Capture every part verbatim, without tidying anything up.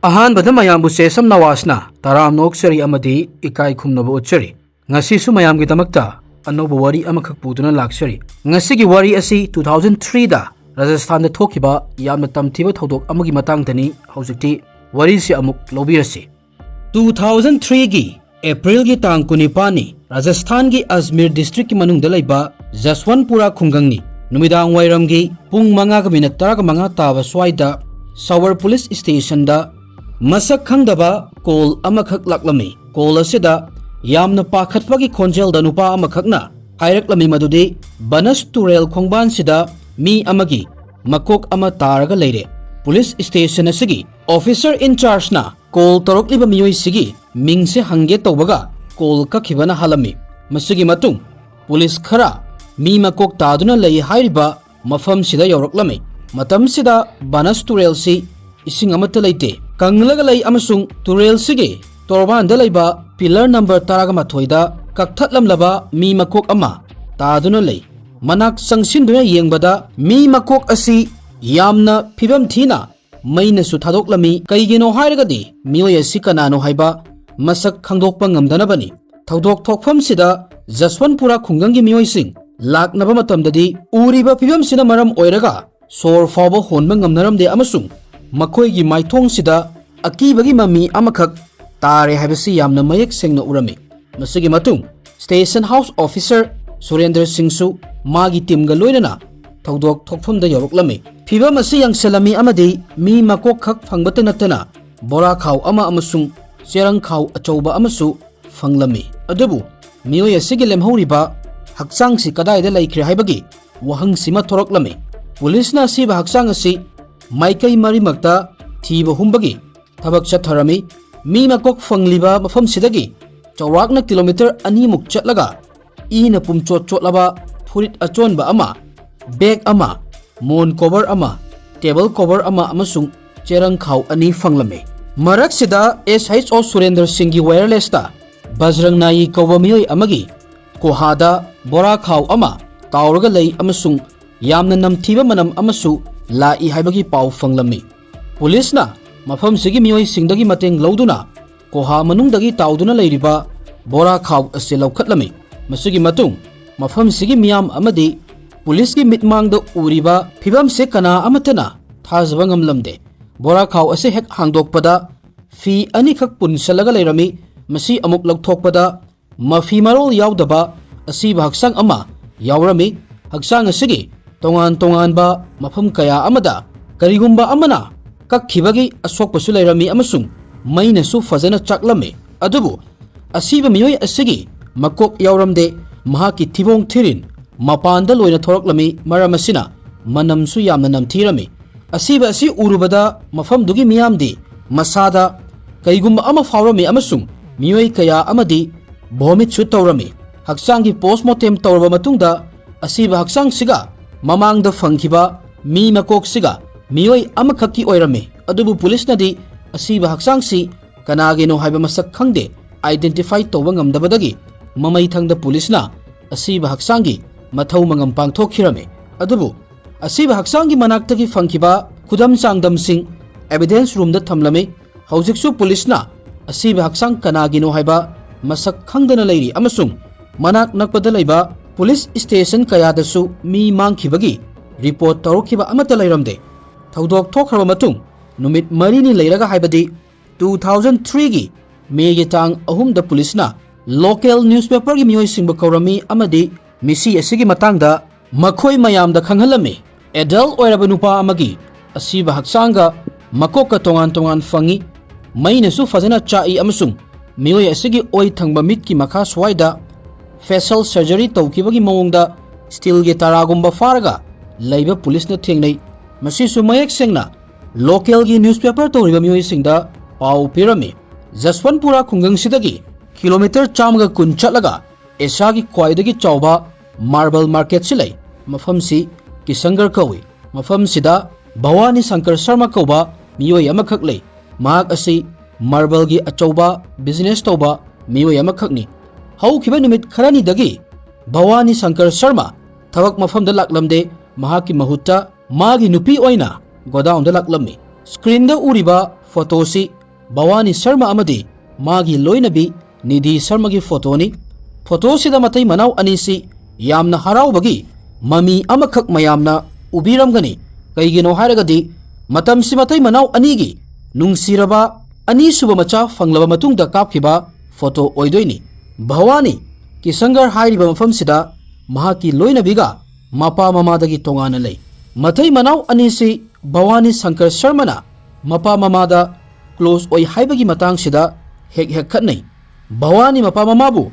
ꯑꯍꯥꯟꯕꯗ ꯃꯌꯥꯝꯕꯨ ꯁꯦꯁꯝ ꯅꯋꯥꯖꯅ ꯇꯔꯥꯝꯅ ꯑꯣꯛꯆꯔꯤ ꯑꯃꯗꯤ ꯏꯀꯥꯏ ꯈꯨꯝꯅꯕ ꯎꯠꯆꯔꯤ꯫ ꯉꯁꯤꯁꯨ ꯃꯌꯥꯝꯒꯤꯗꯃꯛꯇ ꯑꯅꯧꯕ ꯋꯥꯔꯤ ꯑꯃꯈꯛ ꯄꯨꯗꯨꯅ ꯂꯥꯛꯆꯔꯤ꯫ ꯉꯁꯤꯒꯤ ꯋꯥꯔꯤ ꯑꯁꯤ two thousand three ꯗ ꯔꯥꯖꯁꯊꯥꯟꯗ ꯊꯣꯛꯈꯤꯕ ꯌꯥꯝꯅ ꯇꯝꯊꯤꯕ ꯊꯧꯗꯣꯛ ꯑꯃꯒꯤ ꯃꯇꯥꯡꯗꯅꯤ꯫ ꯍꯧꯖꯤꯛꯇꯤ ꯋꯥꯔꯤꯁꯤ ꯑꯃꯨꯛ ꯂꯧꯕꯤꯔꯁꯤ꯫ Two thousand three ꯒꯤ ꯑꯦꯄ꯭ꯔꯤꯜꯒꯤ ꯇꯥꯡ ꯀꯨꯟꯅꯤꯄꯥꯟꯅꯤ, ꯔꯥꯖꯁꯊꯥꯟꯒꯤ ꯑꯖꯃꯤꯔ ꯗꯤꯁꯇ꯭ꯔꯤꯛꯀꯤ ꯃꯅꯨꯡꯗ ꯂꯩꯕ ꯖꯁꯋꯟꯠꯄꯨꯔꯥ ꯈꯨꯡꯒꯪꯅꯤ꯫ ꯅꯨꯃꯤꯗꯥꯡ ꯋꯥꯏꯔꯝꯒꯤ ꯄꯨꯡ ꯃꯉꯥꯒ ꯃꯤꯅꯠ ꯇꯔꯥꯒ ꯃꯉꯥ ꯇꯥꯕ ꯁ꯭ꯋꯥꯏꯗ ꯁꯋꯔ ꯄꯨꯂꯤꯁ ꯁ꯭ꯇꯦꯁꯟꯗ ꯃꯁꯛ ꯈꯪꯗꯕ ꯀꯣꯜ ꯑꯃꯈꯛ ꯂꯥꯛꯂꯝꯃꯤ꯫ ꯀꯣꯜ ꯑꯁꯤꯗ ꯌꯥꯝꯅ ꯄꯥꯈꯠꯄꯒꯤ ꯈꯣꯟꯖꯦꯜꯗ ꯅꯨꯄꯥ ꯑꯃꯈꯛꯅ ꯍꯥꯏꯔꯛꯂꯝꯃꯤ ꯃꯗꯨꯗꯤ ꯕꯅꯁ ꯇꯨꯔꯦꯜ ꯈꯣꯡꯕꯥꯟꯁꯤꯗ ꯃꯤ ꯑꯃꯒꯤ ꯃꯀꯣꯛ ꯑꯃ ꯇꯥꯔꯒ ꯂꯩꯔꯦ꯫ ꯄꯨꯂꯤꯁ ꯁ꯭ꯇꯦꯁꯟ ꯑꯁꯤꯒꯤ ꯑꯣꯐꯤꯁꯔ ꯏꯟꯆꯥꯔꯖꯅ ꯀꯣꯜ ꯇꯧꯔꯛꯂꯤꯕ ꯃꯤꯑꯣꯏꯁꯤꯒꯤ ꯃꯤꯡꯁꯦ ꯍꯪꯒꯦ ꯇꯧꯕꯒ ꯀꯣꯜ ꯀꯛꯈꯤꯕꯅ ꯍꯥꯜꯂꯝꯃꯤ꯫ ꯃꯁꯤꯒꯤ ꯃꯇꯨꯡ ꯄꯨꯂꯤꯁ ꯈꯔ ꯃꯤ ꯃꯀꯣꯛ ꯇꯥꯗꯨꯅ ꯂꯩ ꯍꯥꯏꯔꯤꯕ ꯃꯐꯝꯁꯤꯗ ꯌꯧꯔꯛꯂꯝꯃꯤ꯫ ꯃꯇꯝꯁꯤꯗ ꯕꯅꯁ ꯇꯨꯔꯦꯜꯁꯤ ꯏꯁꯤꯡ ꯑꯃꯠꯇ ꯂꯩꯇꯦ꯫ ꯀꯪꯂꯒ ꯂꯩ ꯑꯃꯁꯨꯡ ꯇꯨꯔꯦꯜꯁꯤꯒꯤ ꯇꯣꯔꯕꯥꯟꯗ ꯂꯩꯕ ꯄꯤꯂꯔ ꯅꯝꯕꯔ ꯇꯔꯥꯒ ꯃꯥꯊꯣꯏꯗ ꯀꯛꯊꯠꯂꯝꯂꯕ ꯃꯤ ꯃꯀꯣꯛ ꯑꯃ ꯇꯥꯗꯨꯅ ꯂꯩ꯫ ꯃꯅꯥꯛ ꯆꯪꯁꯤꯟꯗꯨꯅ ꯌꯦꯡꯕꯗ ꯃꯤ ꯃꯀꯣꯛ ꯑꯁꯤ ꯌꯥꯝꯅ ꯐꯤꯕꯝ ꯊꯤꯅ ꯃꯩꯅꯁꯨ ꯊꯥꯗꯣꯛꯂꯝꯃꯤ꯫ ꯀꯩꯒꯤꯅꯣ ꯍꯥꯏꯔꯒꯗꯤ ꯃꯤꯑꯣꯏ ꯑꯁꯤ ꯀꯅꯥꯅꯣ ꯍꯥꯏꯕ ꯃꯁꯛ ꯈꯪꯗꯣꯛꯄ ꯉꯝꯗꯅꯕꯅꯤ꯫ ꯊꯧꯗꯣꯛ ꯊꯣꯛꯐꯝꯁꯤꯗ ꯖꯁꯋꯟꯠꯄꯨꯔꯥ ꯈꯨꯡꯒꯪꯒꯤ ꯃꯤꯑꯣꯏꯁꯤꯡ ꯂꯥꯛꯅꯕ ꯃꯇꯝꯗꯗꯤ ꯎꯔꯤꯕ ꯐꯤꯕꯝꯁꯤꯅ ꯃꯔꯝ ꯑꯣꯏꯔꯒ ꯁꯣꯔ ꯐꯥꯎꯕ ꯍꯣꯟꯕ ꯉꯝꯅꯔꯝꯗꯦ ꯑꯃꯁꯨꯡ ꯃꯈꯣꯏꯒꯤ ꯃꯥꯏꯊꯣꯡꯁꯤꯗ ꯑꯀꯤꯕꯒꯤ ꯃꯃꯤ ꯑꯃꯈꯛ ꯇꯥꯔꯦ ꯍꯥꯏꯕꯁꯤ ꯌꯥꯝꯅ ꯃꯌꯦꯛ ꯁꯦꯡꯅ ꯎꯔꯝꯃꯤ꯫ ꯃꯁꯤꯒꯤ ꯃꯇꯨꯡ ꯁ꯭ꯇꯦꯁꯟ ꯍꯥꯎꯁ ꯑꯣꯐꯤꯁꯔ ꯁꯨꯔꯦꯟꯗ꯭ꯔ ꯁꯤꯡꯁꯨ ꯃꯥꯒꯤ ꯇꯤꯝꯒ ꯂꯣꯏꯅꯅ ꯊꯧꯗꯣꯛ ꯊꯣꯛꯐꯝꯗ ꯌꯧꯔꯛꯂꯝꯃꯤ꯫ ꯐꯤꯚꯝ ꯑꯁꯤ ꯌꯦꯡꯁꯤꯜꯂꯝꯃꯤ ꯑꯃꯗꯤ ꯃꯤ ꯃꯀꯣꯛ ꯈꯛ ꯐꯪꯕꯇ ꯅꯠꯇꯅ ꯕꯣꯔꯥ ꯈꯥꯎ ꯑꯃ ꯑꯃꯁꯨꯡ ꯆꯦꯔꯪ ꯈꯥꯎ ꯑꯆꯧꯕ ꯑꯃꯁꯨ ꯐꯪꯂꯝꯃꯤ꯫ ꯑꯗꯨꯕꯨ ꯃꯤꯑꯣꯏ ꯑꯁꯤꯒꯤ ꯂꯦꯝꯍꯧꯔꯤꯕ ꯍꯛꯆꯥꯡꯁꯤ ꯀꯗꯥꯏꯗ ꯂꯩꯈ꯭ꯔꯦ ꯍꯥꯏꯕꯒꯤ ꯋꯥꯍꯪꯁꯤꯃ ꯊꯣꯔꯛꯂꯝꯃꯤ꯫ ꯄꯨꯂꯤꯁꯅ ꯑꯁꯤꯕ ꯍꯛꯆꯥꯡ ꯑꯁꯤ ꯃꯥꯏꯀꯩ ꯃꯔꯤꯃꯛꯇ ꯊꯤꯕ ꯍꯨꯝꯕꯒꯤ ꯊꯕꯛ ꯆꯠꯊꯔꯝꯃꯤ꯫ ꯃꯤ ꯃꯀꯣꯛ ꯐꯪꯂꯤꯕ ꯃꯐꯝꯁꯤꯗꯒꯤ ꯆꯥꯎꯔꯥꯛꯅ ꯀꯤꯂꯣꯃꯤꯇꯔ ꯑꯅꯤꯃꯨꯛ ꯆꯠꯂꯒ ꯏꯅ ꯄꯨꯝꯆꯣꯠ ꯆꯣꯠꯂꯕ ꯐꯨꯔꯤꯠ ꯑꯆꯣꯟꯕ ꯑꯃ, ꯕꯦꯒ ꯑꯃ, ꯃꯣꯟ ꯀꯣꯚꯔ ꯑꯃ, ꯇꯦꯕꯜ ꯀꯣꯚꯔ ꯑꯃ ꯑꯃꯁꯨꯡ ꯆꯦꯔꯪ ꯈꯥꯎ ꯑꯅꯤ ꯐꯪꯂꯝꯃꯤ꯫ ꯃꯔꯛꯁꯤꯗ ꯑꯦꯁ ꯑꯩꯆ ꯑꯣ ꯁꯨꯔꯦꯟꯗ꯭ꯔ ꯁꯤꯡꯒꯤ ꯋꯥꯌꯔꯂꯦꯁꯇ ꯕꯖꯔꯪ ꯅꯥꯌꯤ ꯀꯧꯕ ꯃꯤꯑꯣꯏ ꯑꯃꯒꯤ ꯀꯣꯍꯥꯗ ꯕꯣꯔꯥ ꯈꯥꯎ ꯑꯃ ꯇꯥꯎꯔꯒ ꯂꯩ ꯑꯃꯁꯨꯡ ꯌꯥꯝꯅ ꯅꯝꯊꯤꯕ ꯃꯅꯝ ꯑꯃꯁꯨ ꯂꯥꯛꯏ ꯍꯥꯏꯕꯒꯤ ꯄꯥꯎ ꯐꯪꯂꯝꯃꯤ꯫ ꯄꯨꯂꯤꯁꯅ ꯃꯐꯝꯁꯤꯒꯤ ꯃꯤꯑꯣꯏꯁꯤꯡꯗꯒꯤ ꯃꯇꯦꯡ ꯂꯧꯗꯨꯅ ꯀꯣꯍꯥ ꯃꯅꯨꯡꯗꯒꯤ ꯇꯥꯎꯗꯨꯅ ꯂꯩꯔꯤꯕ ꯕꯣꯔꯥ ꯈꯥꯎ ꯑꯁꯤ ꯂꯧꯈꯠꯂꯝꯃꯤ꯫ ꯃꯁꯤꯒꯤ ꯃꯇꯨꯡ ꯃꯐꯝꯁꯤꯒꯤ ꯃꯤꯌꯥꯝ ꯑꯃꯗꯤ ꯄꯨꯂꯤꯁꯀꯤ ꯃꯤꯠꯃꯥꯡꯗ ꯎꯔꯤꯕ ꯐꯤꯕꯝꯁꯦ ꯀꯅꯥ ꯑꯃꯠꯇꯅ ꯊꯥꯖꯕ ꯉꯝꯂꯝꯗꯦ꯫ ꯕꯣꯔꯥ ꯈꯥꯎ ꯑꯁꯤ ꯍꯦꯛ ꯍꯥꯡꯗꯣꯛꯄꯗ ꯐꯤ ꯑꯅꯤꯈꯛ ꯄꯨꯟꯁꯤꯜꯂꯒ ꯂꯩꯔꯝꯃꯤ꯫ ꯃꯁꯤ ꯑꯃꯨꯛ ꯂꯧꯊꯣꯛꯄꯗ ꯃꯐꯤ ꯃꯔꯣꯜ ꯌꯥꯎꯗꯕ ꯑꯁꯤꯕ ꯍꯛꯆꯥꯡ ꯑꯃ ꯌꯥꯎꯔꯝꯃꯤ꯫ ꯍꯛꯆꯥꯡ ꯑꯁꯤꯒꯤ ꯇꯣꯉꯥꯟ ꯇꯣꯉꯥꯟꯕ ꯃꯐꯝ ꯀꯌꯥ ꯑꯃꯗ ꯀꯔꯤꯒꯨꯝꯕ ꯑꯃꯅ ꯀꯛꯈꯤꯕꯒꯤ ꯑꯁꯣꯛꯄꯁꯨ ꯂꯩꯔꯝꯃꯤ ꯑꯃꯁꯨꯡ ꯃꯩꯅꯁꯨ ꯐꯖꯅ ꯆꯥꯛꯂꯝꯃꯤ꯫ ꯑꯗꯨꯕꯨ ꯑꯁꯤꯕ ꯃꯤꯑꯣꯏ ꯑꯁꯤꯒꯤ ꯃꯀꯣꯛ ꯌꯥꯎꯔꯝꯗꯦ꯫ ꯃꯍꯥꯛꯀꯤ ꯊꯤꯕꯣꯡ ꯊꯤꯔꯤꯟ ꯃꯄꯥꯟꯗ ꯂꯣꯏꯅ ꯊꯣꯔꯛꯂꯝꯃꯤ꯫ ꯃꯔꯝ ꯑꯁꯤꯅ ꯃꯅꯝꯁꯨ ꯌꯥꯝꯅ ꯅꯝꯊꯤꯔꯝꯃꯤ꯫ ꯑꯁꯤꯕ ꯑꯁꯤ ꯎꯔꯨꯕꯗ ꯃꯐꯝꯗꯨꯒꯤ ꯃꯤꯌꯥꯝꯗꯤ ꯃꯁꯥꯗ ꯀꯩꯒꯨꯝꯕ ꯑꯃ ꯐꯥꯎꯔꯝꯃꯤ ꯑꯃꯁꯨꯡ ꯃꯤꯑꯣꯏ ꯀꯌꯥ ꯑꯃꯗꯤ ꯚꯣꯃꯤꯠꯁꯨ ꯇꯧꯔꯝꯃꯤ꯫ ꯍꯛꯆꯥꯡꯒꯤ ꯄꯣꯁꯃꯣꯔꯇꯦꯝ ꯇꯧꯔꯕ ꯃꯇꯨꯡꯗ ꯑꯁꯤꯕ ꯍꯛꯆꯥꯡꯁꯤꯒ ꯃꯃꯥꯡꯗ ꯐꯪꯈꯤꯕ ꯃꯤ ꯃꯀꯣꯛꯁꯤꯒ ꯃꯤꯑꯣꯏ ꯑꯃꯈꯛꯀꯤ ꯑꯣꯏꯔꯝꯃꯤ꯫ ꯑꯗꯨꯕꯨ ꯄꯨꯂꯤꯁꯅꯗꯤ ꯑꯁꯤꯕ ꯍꯛꯆꯥꯡꯁꯤ ꯀꯅꯥꯒꯤꯅꯣ ꯍꯥꯏꯕ ꯃꯁꯛ ꯈꯪꯗꯦ, ꯑꯥꯏꯗꯦꯟꯇꯤꯐꯥꯏ ꯇꯧꯕ ꯉꯝꯗꯕꯗꯒꯤ ꯃꯃꯩ ꯊꯪꯗ ꯄꯨꯂꯤꯁꯅ ꯑꯁꯤꯕ ꯍꯛꯆꯥꯡꯒꯤ ꯃꯊꯧ ꯃꯉꯝ ꯄꯥꯡꯊꯣꯛꯈꯤꯔꯝꯃꯤ꯫ ꯑꯗꯨꯕꯨ ꯑꯁꯤꯕ ꯍꯛꯆꯥꯡꯒꯤ ꯃꯅꯥꯛꯇꯒꯤ ꯐꯪꯈꯤꯕ ꯈꯨꯗꯝ ꯆꯥꯡꯗꯝꯁꯤꯡ ꯑꯦꯚꯤꯗꯦꯟꯁ ꯔꯨꯝꯗ ꯊꯝꯂꯝꯃꯤ꯫ ꯍꯧꯖꯤꯛꯁꯨ ꯄꯨꯂꯤꯁꯅ ꯑꯁꯤꯕ ꯍꯛꯆꯥꯡ ꯀꯅꯥꯒꯤꯅꯣ ꯍꯥꯏꯕ ꯃꯁꯛ ꯈꯪꯗꯅ ꯂꯩꯔꯤ ꯑꯃꯁꯨꯡ ꯃꯅꯥꯛ ꯅꯛꯄꯗ ꯂꯩꯕ ꯄꯨꯂꯤꯁ ꯁ꯭ꯇꯦꯁꯟ ꯀꯌꯥꯗꯁꯨ ꯃꯤ ꯃꯥꯡꯈꯤꯕꯒꯤ ꯔꯤꯄꯣꯔꯠ ꯇꯧꯔꯛꯈꯤꯕ ꯑꯃꯠꯇ ꯂꯩꯔꯝꯗꯦ꯫ ꯊꯧꯗꯣꯛ ꯊꯣꯛꯈ꯭ꯔꯕ ꯃꯇꯨꯡ ꯅꯨꯃꯤꯠ ꯃꯔꯤꯅꯤ ꯂꯩꯔꯒ, ꯍꯥꯏꯕꯗꯤ two thousand three ꯒꯤ ꯃꯦꯒꯤ ꯇꯥꯡ ꯑꯍꯨꯝꯗ ꯄꯨꯂꯤꯁꯅ ꯂꯣꯀꯦꯜ ꯅ꯭ꯌꯨꯁꯄꯦꯄꯔꯒꯤ ꯃꯤꯑꯣꯏꯁꯤꯡꯕꯨ ꯀꯧꯔꯝꯃꯤ ꯑꯃꯗꯤ ꯃꯤꯁꯤ ꯑꯁꯤꯒꯤ ꯃꯇꯥꯡꯗ ꯃꯈꯣꯏ ꯃꯌꯥꯝꯗ ꯈꯪꯍꯜꯂꯝꯃꯤ꯫ ꯑꯦꯗꯜ ꯑꯣꯏꯔꯕ ꯅꯨꯄꯥ ꯑꯃꯒꯤ ꯑꯁꯤꯕ ꯍꯛꯆꯥꯡꯒ ꯃꯀꯣꯛꯀ ꯇꯣꯉꯥꯟ ꯇꯣꯉꯥꯟ ꯐꯪꯉꯤ꯫ ꯃꯩꯅꯁꯨ ꯐꯖꯅ ꯆꯥꯛꯏ ꯑꯃꯁꯨꯡ ꯃꯤꯑꯣꯏ ꯑꯁꯤꯒꯤ ꯑꯣꯏ ꯊꯪꯕ ꯃꯤꯠꯀꯤ ꯃꯈꯥ ꯁ꯭ꯋꯥꯏꯗ ꯐꯦꯁꯤꯌꯦꯜ ꯁꯔꯖꯔꯤ ꯇꯧꯈꯤꯕꯒꯤ ꯃꯑꯣꯡꯗ ꯁ꯭ꯇꯤꯜꯒꯤ ꯇꯔꯥꯒꯨꯝꯕ ꯐꯥꯔꯒ ꯂꯩꯕ ꯄꯨꯂꯤꯁꯅ ꯊꯦꯡꯅꯩ꯫ ꯃꯁꯤꯁꯨ ꯃꯌꯦꯛ ꯁꯦꯡꯅ ꯂꯣꯀꯦꯜꯒꯤ ꯅ꯭ꯌꯨꯁꯄꯦꯄꯔ ꯇꯧꯔꯤꯕ ꯃꯤꯑꯣꯏꯁꯤꯡꯗ ꯄꯥꯎ ꯄꯤꯔꯝꯃꯤ꯫ ꯖꯁꯋꯟꯠꯄꯨꯔꯥ ꯈꯨꯡꯒꯪꯁꯤꯗꯒꯤ ꯀꯤꯂꯣꯃꯤꯇꯔ ꯆꯥꯝꯃꯒ ꯀꯨꯟ ꯆꯠꯂꯒ ꯑꯦꯁꯤꯌꯥꯒꯤ ꯈ꯭ꯋꯥꯏꯗꯒꯤ ꯆꯥꯎꯕ ꯃꯥꯔꯕꯜ ꯃꯥꯔꯀꯦꯠꯁꯤ ꯂꯩ꯫ ꯃꯐꯝꯁꯤ ꯀꯤꯁꯪꯒꯔ ꯀꯧꯏ꯫ ꯃꯐꯝꯁꯤꯗ ꯚꯋꯥꯅꯤ ꯁꯪꯀꯔ ꯁꯔꯃ ꯀꯧꯕ ꯃꯤꯑꯣꯏ ꯑꯃꯈꯛ ꯂꯩ꯫ ꯃꯍꯥꯛ ꯑꯁꯤ ꯃꯥꯔꯕꯜꯒꯤ ꯑꯆꯧꯕ ꯕꯤꯖꯤꯅꯦꯁ ꯇꯧꯕ ꯃꯤꯑꯣꯏ ꯑꯃꯈꯛꯅꯤ꯫ ꯍꯧꯈꯤꯕ ꯅꯨꯃꯤꯠ ꯈꯔꯅꯤꯗꯒꯤ ꯚꯋꯥꯅꯤ ꯁꯪꯀꯔ ꯁꯔꯃ ꯊꯕꯛ ꯃꯐꯝꯗ ꯂꯥꯛꯂꯝꯗꯦ꯫ ꯃꯍꯥꯛꯀꯤ ꯃꯍꯨꯠꯇ ꯃꯥꯒꯤ ꯅꯨꯄꯤ ꯑꯣꯏꯅ ꯒꯣꯗꯥꯎꯟꯗ ꯂꯥꯛꯂꯝꯃꯤ꯫ ꯁ꯭ꯀ꯭ꯔꯤꯟꯗ ꯎꯔꯤꯕ ꯐꯣꯇꯣꯁꯤ ꯚꯋꯥꯅꯤ ꯁꯔꯃ ꯑꯃꯗꯤ ꯃꯥꯒꯤ ꯂꯣꯏꯅꯕꯤ ꯅꯤꯙꯤ ꯁꯔꯃꯒꯤ ꯐꯣꯇꯣꯅꯤ꯫ ꯐꯣꯇꯣꯁꯤꯗ ꯃꯇꯩ ꯃꯅꯥꯎ ꯑꯅꯤꯁꯤ ꯌꯥꯝꯅ ꯍꯔꯥꯎꯕꯒꯤ ꯃꯃꯤ ꯑꯃꯈꯛ ꯃꯌꯥꯝꯅ ꯎꯕꯤꯔꯝꯒꯅꯤ꯫ ꯀꯩꯒꯤꯅꯣ ꯍꯥꯏꯔꯒꯗꯤ ꯃꯇꯝꯁꯤ ꯃꯇꯩ ꯃꯅꯥꯎ ꯑꯅꯤꯒꯤ ꯅꯨꯡꯁꯤꯔꯕ ꯑꯅꯤꯁꯨꯕ ꯃꯆꯥ ꯐꯪꯂꯕ ꯃꯇꯨꯡꯗ ꯀꯥꯞꯈꯤꯕ ꯐꯣꯇꯣ ꯑꯣꯏꯗꯣꯏꯅꯤ꯫ ꯚꯋꯥꯅꯤ ꯀꯤꯁꯪꯒꯔ ꯍꯥꯏꯔꯤꯕ ꯃꯐꯝꯁꯤꯗ ꯃꯍꯥꯛꯀꯤ ꯂꯣꯏꯅꯕꯤꯒ ꯃꯄꯥ ꯃꯃꯥꯗꯒꯤ ꯇꯣꯉꯥꯟꯅ ꯂꯩ꯫ ꯃꯇꯩ ꯃꯅꯥꯎ ꯑꯅꯤꯁꯤ ꯚꯋꯥꯅꯤ ꯁꯪꯀꯔ ꯁꯔꯃꯅ ꯃꯄꯥ ꯃꯃꯥꯗ ꯀ꯭ꯂꯣꯁ ꯑꯣꯏ ꯍꯥꯏꯕꯒꯤ ꯃꯇꯥꯡꯁꯤꯗ ꯍꯦꯛ ꯍꯦꯛ ꯈꯠꯅꯩ꯫ ꯚꯋꯥꯅꯤ ꯃꯄꯥ ꯃꯃꯥꯕꯨ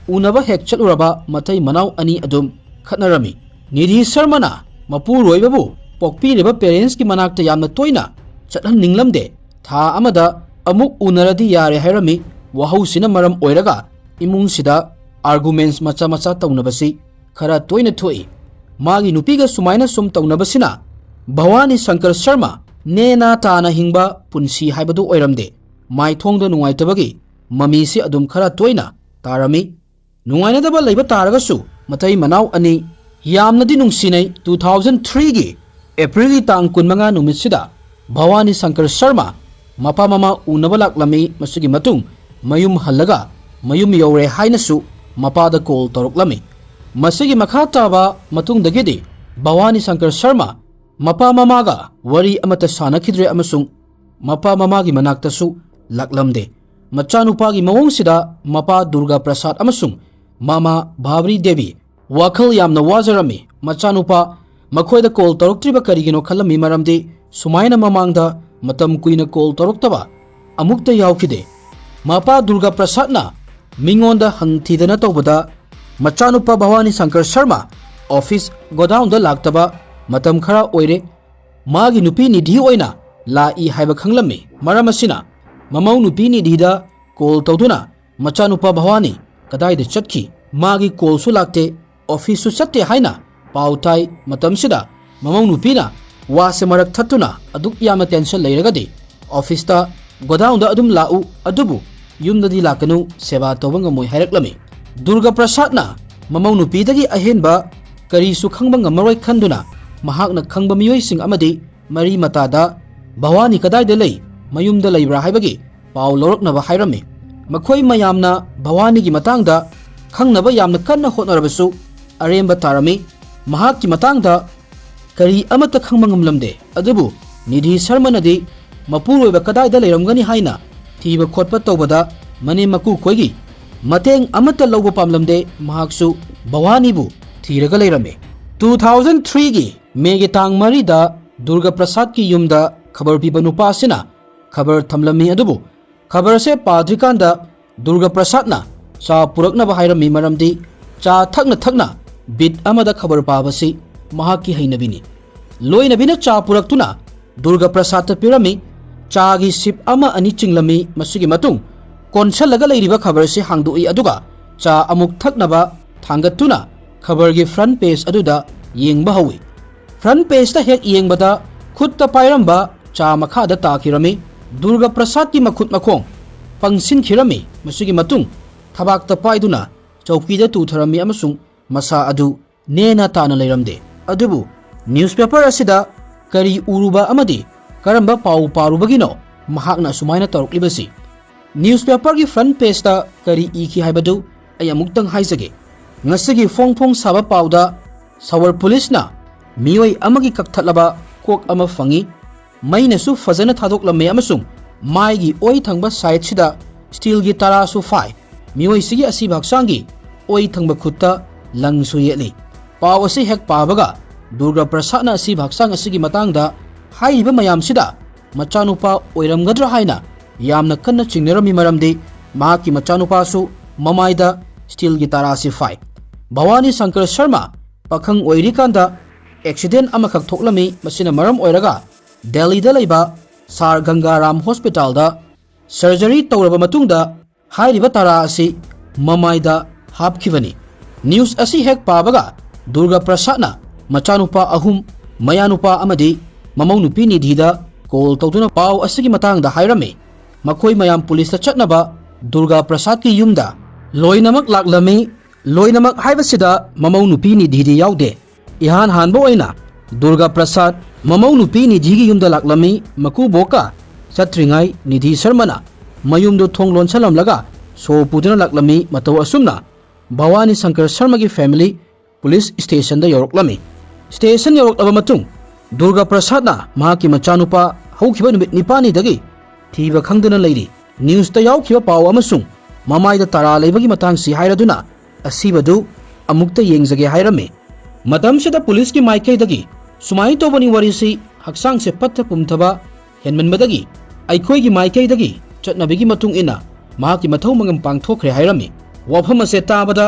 ꯎꯅꯕ ꯍꯦꯛ ꯆꯠꯂꯨꯔꯕ ꯃꯇꯩ ꯃꯅꯥꯎ ꯑꯅꯤ ꯑꯗꯨꯝ ꯈꯠꯅꯔꯝꯃꯤ꯫ ꯅꯤꯙꯤ ꯁꯔꯃꯅ ꯃꯄꯨꯔꯣꯏꯕꯕꯨ ꯄꯣꯛꯄꯤꯔꯤꯕ ꯄꯦꯔꯦꯟꯁꯀꯤ ꯃꯅꯥꯛꯇ ꯌꯥꯝꯅ ꯇꯣꯏꯅ ꯆꯠꯍꯟꯅꯤꯡꯂꯝꯗꯦ꯫ ꯊꯥ ꯑꯃꯗ ꯑꯃꯨꯛ ꯎꯅꯔꯗꯤ ꯌꯥꯔꯦ ꯍꯥꯏꯔꯝꯃꯤ꯫ ꯋꯥꯍꯧꯁꯤꯅ ꯃꯔꯝ ꯑꯣꯏꯔꯒ ꯏꯃꯨꯡꯁꯤꯗ ꯑꯥꯔꯒꯨꯃꯦꯟꯁ ꯃꯆꯥ ꯃꯆꯥ ꯇꯧꯅꯕꯁꯤ ꯈꯔ ꯇꯣꯏꯅ ꯊꯣꯛꯏ꯫ ꯃꯥꯒꯤ ꯅꯨꯄꯤꯒ ꯁꯨꯃꯥꯏꯅ ꯁꯨꯝ ꯇꯧꯅꯕꯁꯤꯅ ꯚꯋꯥꯅꯤ ꯁꯪꯀꯔ ꯁꯔꯃ ꯅꯦꯅꯥ ꯇꯥꯅ ꯍꯤꯡꯕ ꯄꯨꯟꯁꯤ ꯍꯥꯏꯕꯗꯨ ꯑꯣꯏꯔꯝꯗꯦ꯫ ꯃꯥꯏꯊꯣꯡꯗ ꯅꯨꯡꯉꯥꯏꯇꯕꯒꯤ ꯃꯃꯤꯁꯤ ꯑꯗꯨꯝ ꯈꯔ ꯇꯣꯏꯅ ꯇꯥꯔꯝꯃꯤ꯫ ꯅꯨꯡꯉꯥꯏꯅꯗꯕ ꯂꯩꯕ ꯇꯥꯔꯒꯁꯨ ꯃꯇꯩ ꯃꯅꯥꯎ ꯑꯅꯤ ꯌꯥꯝꯅꯗꯤ ꯅꯨꯡꯁꯤꯅꯩ꯫ ꯇꯨ ꯊꯥꯎꯖꯟ ꯊ꯭ꯔꯤꯒꯤ ꯑꯦꯄ꯭ꯔꯤꯜꯒꯤ ꯇꯥꯡ ꯀꯨꯟꯃꯉꯥ ꯅꯨꯃꯤꯠꯁꯤꯗ ꯚꯋꯥꯅꯤ ꯁꯪꯀꯔ ꯁꯔꯃ ꯃꯄꯥ ꯃꯃꯥ ꯎꯅꯕ ꯂꯥꯛꯂꯝꯃꯤ꯫ ꯃꯁꯤꯒꯤ ꯃꯇꯨꯡ ꯃꯌꯨꯝ ꯍꯜꯂꯒ ꯃꯌꯨꯝ ꯌꯧꯔꯦ ꯍꯥꯏꯅꯁꯨ ꯃꯄꯥꯗ ꯀꯣꯜ ꯇꯧꯔꯛꯂꯝꯃꯤ꯫ ꯃꯁꯤꯒꯤ ꯃꯈꯥ ꯇꯥꯕ ꯃꯇꯨꯡꯗꯒꯤꯗꯤ ꯚꯋꯥꯅꯤ ꯁꯪꯀꯔ ꯁꯔꯃ ꯃꯄꯥ ꯃꯃꯥꯒ ꯋꯥꯔꯤ ꯑꯃꯠꯇ ꯁꯥꯟꯅꯈꯤꯗ꯭ꯔꯦ ꯑꯃꯁꯨꯡ ꯃꯄꯥ ꯃꯃꯥꯒꯤ ꯃꯅꯥꯛꯇꯁꯨ ꯂꯥꯛꯂꯝꯗꯦ꯫ ꯃꯆꯥꯅꯨꯄꯥꯒꯤ ꯃꯑꯣꯡꯁꯤꯗ ꯃꯄꯥ ꯗꯨꯔꯒꯥ ꯄ꯭ꯔꯁꯥꯗ ꯑꯃꯁꯨꯡ ꯃꯃꯥ ꯚꯥꯕ꯭ꯔꯤ ꯗꯦꯕꯤ ꯋꯥꯈꯜ ꯌꯥꯝꯅ ꯋꯥꯖꯔꯝꯃꯤ꯫ ꯃꯆꯥꯅꯨꯄꯥ ꯃꯈꯣꯏꯗ ꯀꯣꯜ ꯇꯧꯔꯛꯇ꯭ꯔꯤꯕ ꯀꯔꯤꯒꯤꯅꯣ ꯈꯜꯂꯝꯃꯤ, ꯃꯔꯝꯗꯤ ꯁꯨꯃꯥꯏꯅ ꯃꯃꯥꯡꯗ ꯃꯇꯝ ꯀꯨꯏꯅ ꯀꯣꯜ ꯇꯧꯔꯛꯇꯕ ꯑꯃꯨꯛꯇ ꯌꯥꯎꯈꯤꯗꯦ꯫ ꯃꯄꯥ ꯗꯨꯔꯒꯥ ꯄ꯭ꯔꯁꯥꯗꯅ ꯃꯤꯉꯣꯟꯗ ꯍꯪꯊꯤꯗꯅ ꯇꯧꯕꯗ ꯃꯆꯥꯅꯨꯄꯥ ꯚꯋꯥꯅꯤ ꯁꯪꯀꯔ ꯁꯔꯃ ꯑꯣꯐꯤꯁ ꯒꯣꯗꯥꯎꯟꯗ ꯂꯥꯛꯇꯕ ꯃꯇꯝ ꯈꯔ ꯑꯣꯏꯔꯦ꯫ ꯃꯥꯒꯤ ꯅꯨꯄꯤ ꯅꯤꯙꯤ ꯑꯣꯏꯅ ꯂꯥꯛꯏ ꯍꯥꯏꯕ ꯈꯪꯂꯝꯃꯤ꯫ ꯃꯔꯝ ꯑꯁꯤꯅ ꯃꯃꯧ ꯅꯨꯄꯤ ꯅꯤꯙꯤꯗ ꯀꯣꯜ ꯇꯧꯗꯨꯅ ꯃꯆꯥꯅꯨꯄꯥ ꯚꯋꯥꯅꯤ ꯀꯗꯥꯏꯗ ꯆꯠꯈꯤ, ꯃꯥꯒꯤ ꯀꯣꯜꯁꯨ ꯂꯥꯛꯇꯦ, ꯑꯣꯐꯤꯁꯁꯨ ꯆꯠꯇꯦ ꯍꯥꯏꯅ ꯄꯥꯎ ꯇꯥꯏ꯫ ꯃꯇꯝꯁꯤꯗ ꯃꯃꯧ ꯅꯨꯄꯤꯅ ꯋꯥꯁꯦ ꯃꯔꯛ ꯊꯠꯇꯨꯅ ꯑꯗꯨꯛ ꯌꯥꯝꯅ ꯇꯦꯟꯁꯟ ꯂꯩꯔꯒꯗꯤ ꯑꯣꯐꯤꯁꯇ ꯒꯣꯗꯥꯎꯟꯗ ꯑꯗꯨꯝ ꯂꯥꯛꯎ, ꯑꯗꯨꯕꯨ ꯌꯨꯝꯗꯗꯤ ꯂꯥꯛꯀꯅꯨ, ꯁꯦꯕꯥ ꯇꯧꯕ ꯉꯝꯃꯣꯏ ꯍꯥꯏꯔꯛꯂꯝꯃꯤ꯫ ꯗꯨꯔꯒꯥ ꯄ꯭ꯔꯁꯥꯗꯅ ꯃꯃꯧ ꯅꯨꯄꯤꯗꯒꯤ ꯑꯍꯦꯟꯕ ꯀꯔꯤꯁꯨ ꯈꯪꯕ ꯉꯝꯃꯔꯣꯏ ꯈꯟꯗꯨꯅ ꯃꯍꯥꯛꯅ ꯈꯪꯕ ꯃꯤꯑꯣꯏꯁꯤꯡ ꯑꯃꯗꯤ ꯃꯔꯤ ꯃꯇꯥꯗ ꯚꯋꯥꯅꯤ ꯀꯗꯥꯏꯗ ꯂꯩ, ꯃꯌꯨꯝꯗ ꯂꯩꯕ꯭ꯔꯥ ꯍꯥꯏꯕꯒꯤ ꯄꯥꯎ ꯂꯧꯔꯛꯅꯕ ꯍꯥꯏꯔꯝꯃꯤ꯫ ꯃꯈꯣꯏ ꯃꯌꯥꯝꯅ ꯚꯋꯥꯅꯤꯒꯤ ꯃꯇꯥꯡꯗ ꯈꯪꯅꯕ ꯌꯥꯝꯅ ꯀꯟꯅ ꯍꯣꯠꯅꯔꯕꯁꯨ ꯑꯔꯦꯝꯕ ꯇꯥꯔꯝꯃꯤ꯫ ꯃꯍꯥꯛꯀꯤ ꯃꯇꯥꯡꯗ ꯀꯔꯤ ꯑꯃꯠꯇ ꯈꯪꯕ ꯉꯝꯂꯝꯗꯦ꯫ ꯑꯗꯨꯕꯨ ꯅꯤꯙꯤ ꯁꯔꯃꯅꯗꯤ ꯃꯄꯨꯔꯣꯏꯕ ꯀꯗꯥꯏꯗ ꯂꯩꯔꯝꯒꯅꯤ ꯍꯥꯏꯅ ꯊꯤꯕ ꯈꯣꯠꯄ ꯇꯧꯕꯗ ꯃꯅꯦꯝ ꯃꯀꯨꯈꯣꯏꯒꯤ ꯃꯇꯦꯡ ꯑꯃꯠꯇ ꯂꯧꯕ ꯄꯥꯝꯂꯝꯗꯦ꯫ ꯃꯍꯥꯛꯁꯨ ꯚꯋꯥꯅꯤꯕꯨ ꯊꯤꯔꯒ ꯂꯩꯔꯝꯃꯤ꯫ ꯇꯨ ꯊꯥꯎꯖꯟ ꯊ꯭ꯔꯤꯒꯤ ꯃꯦꯒꯤ ꯇꯥꯡ ꯃꯔꯤꯗ ꯗꯨꯔꯒꯥ ꯄ꯭ꯔꯁꯥꯗꯀꯤ ꯌꯨꯝꯗ ꯈꯕꯔ ꯄꯤꯕ ꯅꯨꯄꯥ ꯑꯁꯤꯅ ꯈꯕꯔ ꯊꯝꯂꯝꯃꯤ꯫ ꯑꯗꯨꯕꯨ ꯈꯕꯔ ꯑꯁꯦ ꯄꯥꯗ꯭ꯔꯤꯀꯥꯟꯗ ꯗꯨꯔꯒꯥ ꯄ꯭ꯔꯁꯥꯗꯅ ꯆꯥ ꯄꯨꯔꯛꯅꯕ ꯍꯥꯏꯔꯝꯃꯤ, ꯃꯔꯝꯗꯤ ꯆꯥ ꯊꯛꯅ ꯊꯛꯅ ꯕꯤꯠ ꯑꯃꯗ ꯈꯕꯔ ꯄꯥꯕꯁꯤ ꯃꯍꯥꯛꯀꯤ ꯍꯩꯅꯕꯤꯅꯤ꯫ ꯂꯣꯏꯅꯕꯤꯅ ꯆꯥ ꯄꯨꯔꯛꯇꯨꯅ ꯗꯨꯔꯒꯥ ꯄ꯭ꯔꯁꯥꯗꯇ ꯄꯤꯔꯝꯃꯤ꯫ ꯆꯥꯒꯤ ꯁꯤꯞ ꯑꯃ ꯑꯅꯤ ꯆꯤꯡꯂꯝꯃꯤ꯫ ꯃꯁꯤꯒꯤ ꯃꯇꯨꯡ ꯀꯣꯟꯁꯤꯜꯂꯒ ꯂꯩꯔꯤꯕ ꯈꯕꯔꯁꯤ ꯍꯥꯡꯗꯣꯛꯏ, ꯑꯗꯨꯒ ꯆꯥ ꯑꯃꯨꯛ ꯊꯛꯅꯕ ꯊꯥꯡꯒꯠꯇꯨꯅ ꯈꯕꯔꯒꯤ ꯐ꯭ꯔꯟ ꯄꯦꯖ ꯑꯗꯨꯗ ꯌꯦꯡꯕ ꯍꯧꯏ꯫ ꯐ꯭ꯔꯟ ꯄꯦꯖꯇ ꯍꯦꯛ ꯌꯦꯡꯕꯗ ꯈꯨꯠꯇ ꯄꯥꯏꯔꯝꯕ ꯆꯥ ꯃꯈꯥꯗ ꯇꯥꯈꯤꯔꯝꯃꯤ꯫ ꯗꯨꯔꯒꯥ ꯄ꯭ꯔꯁꯥꯗꯀꯤ ꯃꯈꯨꯠ ꯃꯈꯣꯡ ꯄꯪꯁꯤꯟꯈꯤꯔꯝꯃꯤ꯫ ꯃꯁꯤꯒꯤ ꯃꯇꯨꯡ ꯊꯕꯥꯛꯇ ꯄꯥꯏꯗꯨꯅ ꯆꯧꯀꯤꯗ ꯇꯨꯊꯔꯝꯃꯤ ꯑꯃꯁꯨꯡ ꯃꯁꯥ ꯑꯗꯨ ꯅꯦꯅ ꯇꯥꯅ ꯂꯩꯔꯝꯗꯦ꯫ ꯑꯗꯨꯕꯨ ꯅ꯭ꯌꯨꯁꯄꯦꯄꯔ ꯑꯁꯤꯗ ꯀꯔꯤ ꯎꯔꯨꯕ ꯑꯃꯗꯤ ꯀꯔꯝꯕ ꯄꯥꯎ ꯄꯥꯔꯨꯕꯒꯤꯅꯣ ꯃꯍꯥꯛꯅ ꯑꯁꯨꯃꯥꯏꯅ ꯇꯧꯔꯛꯂꯤꯕꯁꯤ? ꯅ꯭ꯌꯨꯁꯄꯦꯄꯔꯒꯤ ꯐ꯭ꯔꯟ ꯄꯦꯖꯇ ꯀꯔꯤ ꯏꯈꯤ ꯍꯥꯏꯕꯗꯨ ꯑꯩ ꯑꯃꯨꯛꯇꯪ ꯍꯥꯏꯖꯒꯦ꯫ ꯉꯁꯤꯒꯤ ꯐꯣꯡ ꯐꯣꯡ ꯁꯥꯕ ꯄꯥꯎꯗ ꯁꯋꯔ ꯄꯨꯂꯤꯁꯅ ꯃꯤꯑꯣꯏ ꯑꯃꯒꯤ ꯀꯛꯊꯠꯂꯕ ꯀꯣꯛ ꯑꯃ ꯐꯪꯏ꯫ ꯃꯩꯅꯁꯨ ꯐꯖꯅ ꯊꯥꯗꯣꯛꯂꯝꯃꯦ ꯑꯃꯁꯨꯡ ꯃꯥꯏꯒꯤ ꯑꯣꯏ ꯊꯪꯕ ꯁꯥꯏꯠꯁꯤꯗ ꯁ꯭ꯇꯤꯜꯒꯤ ꯇꯔꯥꯁꯨ ꯐꯥꯏ꯫ ꯃꯤꯑꯣꯏꯁꯤꯒꯤ ꯑꯁꯤꯕ ꯍꯛꯆꯥꯡꯒꯤ ꯑꯣꯏ ꯊꯪꯕ ꯈꯨꯠꯇ ꯂꯪꯁꯨ ꯌꯦꯠꯂꯤ꯫ ꯄꯥꯎ ꯑꯁꯤ ꯍꯦꯛ ꯄꯥꯕꯒ ꯗꯨꯔꯒꯥ ꯄ꯭ꯔꯁꯥꯗꯅ ꯑꯁꯤꯕ ꯍꯛꯆꯥꯡ ꯑꯁꯤꯒꯤ ꯃꯇꯥꯡꯗ ꯍꯥꯏꯔꯤꯕ ꯃꯌꯥꯝꯁꯤꯗ ꯃꯆꯥꯅꯨꯄꯥ ꯑꯣꯏꯔꯝꯒꯗ꯭ꯔꯥ ꯍꯥꯏꯅ ꯌꯥꯝꯅ ꯀꯟꯅ ꯆꯤꯡꯅꯔꯝꯃꯤ, ꯃꯔꯝꯗꯤ ꯃꯍꯥꯛꯀꯤ ꯃꯆꯥꯅꯨꯄꯥꯁꯨ ꯃꯃꯥꯏꯗ ꯁ꯭ꯇꯤꯜꯒꯤ ꯇꯔꯥꯁꯤ ꯐꯥꯏ꯫ ꯚꯋꯥꯅꯤ ꯁꯪꯀꯔ ꯁꯔꯃ ꯄꯥꯈꯪ ꯑꯣꯏꯔꯤꯀꯥꯟꯗ ꯑꯦꯛꯁꯤꯗꯦꯟ ꯑꯃꯈꯛ ꯊꯣꯛꯂꯝꯃꯤ꯫ ꯃꯁꯤꯅ ꯃꯔꯝ ꯑꯣꯏꯔꯒ ꯗꯦꯜꯂꯤꯗ ꯂꯩꯕ ꯁꯥꯔ ꯒꯪꯒꯥꯔꯥꯝ ꯍꯣꯁꯄꯤꯇꯥꯜꯗ ꯁꯔꯖꯔꯤ ꯇꯧꯔꯕ ꯃꯇꯨꯡꯗ ꯍꯥꯏꯔꯤꯕ ꯇꯔꯥ ꯑꯁꯤ ꯃꯃꯥꯏꯗ ꯍꯥꯞꯈꯤꯕꯅꯤ꯫ ꯅ꯭ꯌꯨꯁ ꯑꯁꯤ ꯍꯦꯛ ꯄꯥꯕꯒ ꯗꯨꯔꯒꯥ ꯄ꯭ꯔꯁꯥꯗꯅ ꯃꯆꯥꯅꯨꯄꯥ ꯑꯍꯨꯝ, ꯃꯌꯥꯅꯨꯄꯥ ꯑꯃꯗꯤ ꯃꯃꯧ ꯅꯨꯄꯤ ꯅꯤꯙꯤꯗ ꯀꯣꯜ ꯇꯧꯗꯨꯅ ꯄꯥꯎ ꯑꯁꯤꯒꯤ ꯃꯇꯥꯡꯗ ꯍꯥꯏꯔꯝꯃꯤ꯫ ꯃꯈꯣꯏ ꯃꯌꯥꯝ ꯄꯨꯂꯤꯁꯇ ꯆꯠꯅꯕ ꯗꯨꯔꯒꯥ ꯄ꯭ꯔꯁꯥꯗꯀꯤ ꯌꯨꯝꯗ ꯂꯣꯏꯅꯃꯛ ꯂꯥꯛꯂꯝꯃꯤ꯫ ꯂꯣꯏꯅꯃꯛ ꯍꯥꯏꯕꯁꯤꯗ ꯃꯃꯧ ꯅꯨꯄꯤ ꯅꯤꯙꯤꯗꯤ ꯌꯥꯎꯗꯦ꯫ ꯏꯍꯥꯟ ꯍꯥꯟꯕ ꯑꯣꯏꯅ ꯗꯨꯔꯒꯥ ꯄ꯭ꯔꯁꯥꯗ ꯃꯃꯧ ꯅꯨꯄꯤ ꯅꯤꯙꯤꯒꯤ ꯌꯨꯝꯗ ꯂꯥꯛꯂꯝꯃꯤ꯫ ꯃꯀꯨꯕꯣꯛꯀ ꯆꯠꯇ꯭ꯔꯤꯉꯩ ꯅꯤꯙꯤ ꯁꯔꯃꯅ ꯃꯌꯨꯝꯗꯨ ꯊꯣꯡ ꯂꯣꯟꯁꯜꯂꯝꯂꯒ ꯁꯣ ꯄꯨꯗꯨꯅ ꯂꯥꯛꯂꯝꯃꯤ꯫ ꯃꯇꯧ ꯑꯁꯨꯝꯅ ꯚꯋꯥꯅꯤ ꯁꯪꯀꯔ ꯁꯔꯃꯒꯤ ꯐꯦꯃꯤꯂꯤ ꯄꯨꯂꯤꯁ ꯁ꯭ꯇꯦꯁꯟꯗ ꯌꯧꯔꯛꯂꯝꯃꯤ꯫ ꯁ꯭ꯇꯦꯁꯟ ꯌꯧꯔꯛꯂꯕ ꯃꯇꯨꯡ ꯗꯨꯔꯒꯥ ꯄ꯭ꯔꯁꯥꯗꯅ ꯃꯍꯥꯛꯀꯤ ꯃꯆꯥꯅꯨꯄꯥ ꯍꯧꯈꯤꯕ ꯅꯨꯃꯤꯠ ꯅꯤꯄꯥꯜꯅꯤꯗꯒꯤ ꯊꯤꯕ ꯈꯪꯗꯅ ꯂꯩꯔꯤ, ꯅ꯭ꯌꯨꯁꯇ ꯌꯥꯎꯈꯤꯕ ꯄꯥꯎ ꯑꯃꯁꯨꯡ ꯃꯃꯥꯏꯗ ꯇꯔꯥ ꯂꯩꯕꯒꯤ ꯃꯇꯥꯡꯁꯤ ꯍꯥꯏꯔꯗꯨꯅ ꯑꯁꯤꯕꯗꯨ ꯑꯃꯨꯛꯇ ꯌꯦꯡꯖꯒꯦ ꯍꯥꯏꯔꯝꯃꯤ꯫ ꯃꯇꯝꯁꯤꯗ ꯄꯨꯂꯤꯁꯀꯤ ꯃꯥꯏꯀꯩꯗꯒꯤ ꯁꯨꯃꯥꯏꯅ ꯇꯧꯕꯅꯤ ꯋꯥꯔꯤꯁꯤ, ꯍꯛꯆꯥꯡꯁꯦ ꯄꯠꯊ ꯄꯨꯝꯊꯕ ꯍꯦꯟꯃꯟꯕꯗꯒꯤ ꯑꯩꯈꯣꯏꯒꯤ ꯃꯥꯏꯀꯩꯗꯒꯤ ꯆꯠꯅꯕꯤꯒꯤ ꯃꯇꯨꯡ ꯏꯟꯅ ꯃꯍꯥꯛꯀꯤ ꯃꯊꯧ ꯃꯉꯝ ꯄꯥꯡꯊꯣꯛꯈ꯭ꯔꯦ ꯍꯥꯏꯔꯝꯃꯤ꯫ ꯋꯥꯐꯝ ꯑꯁꯦ ꯇꯥꯕꯗ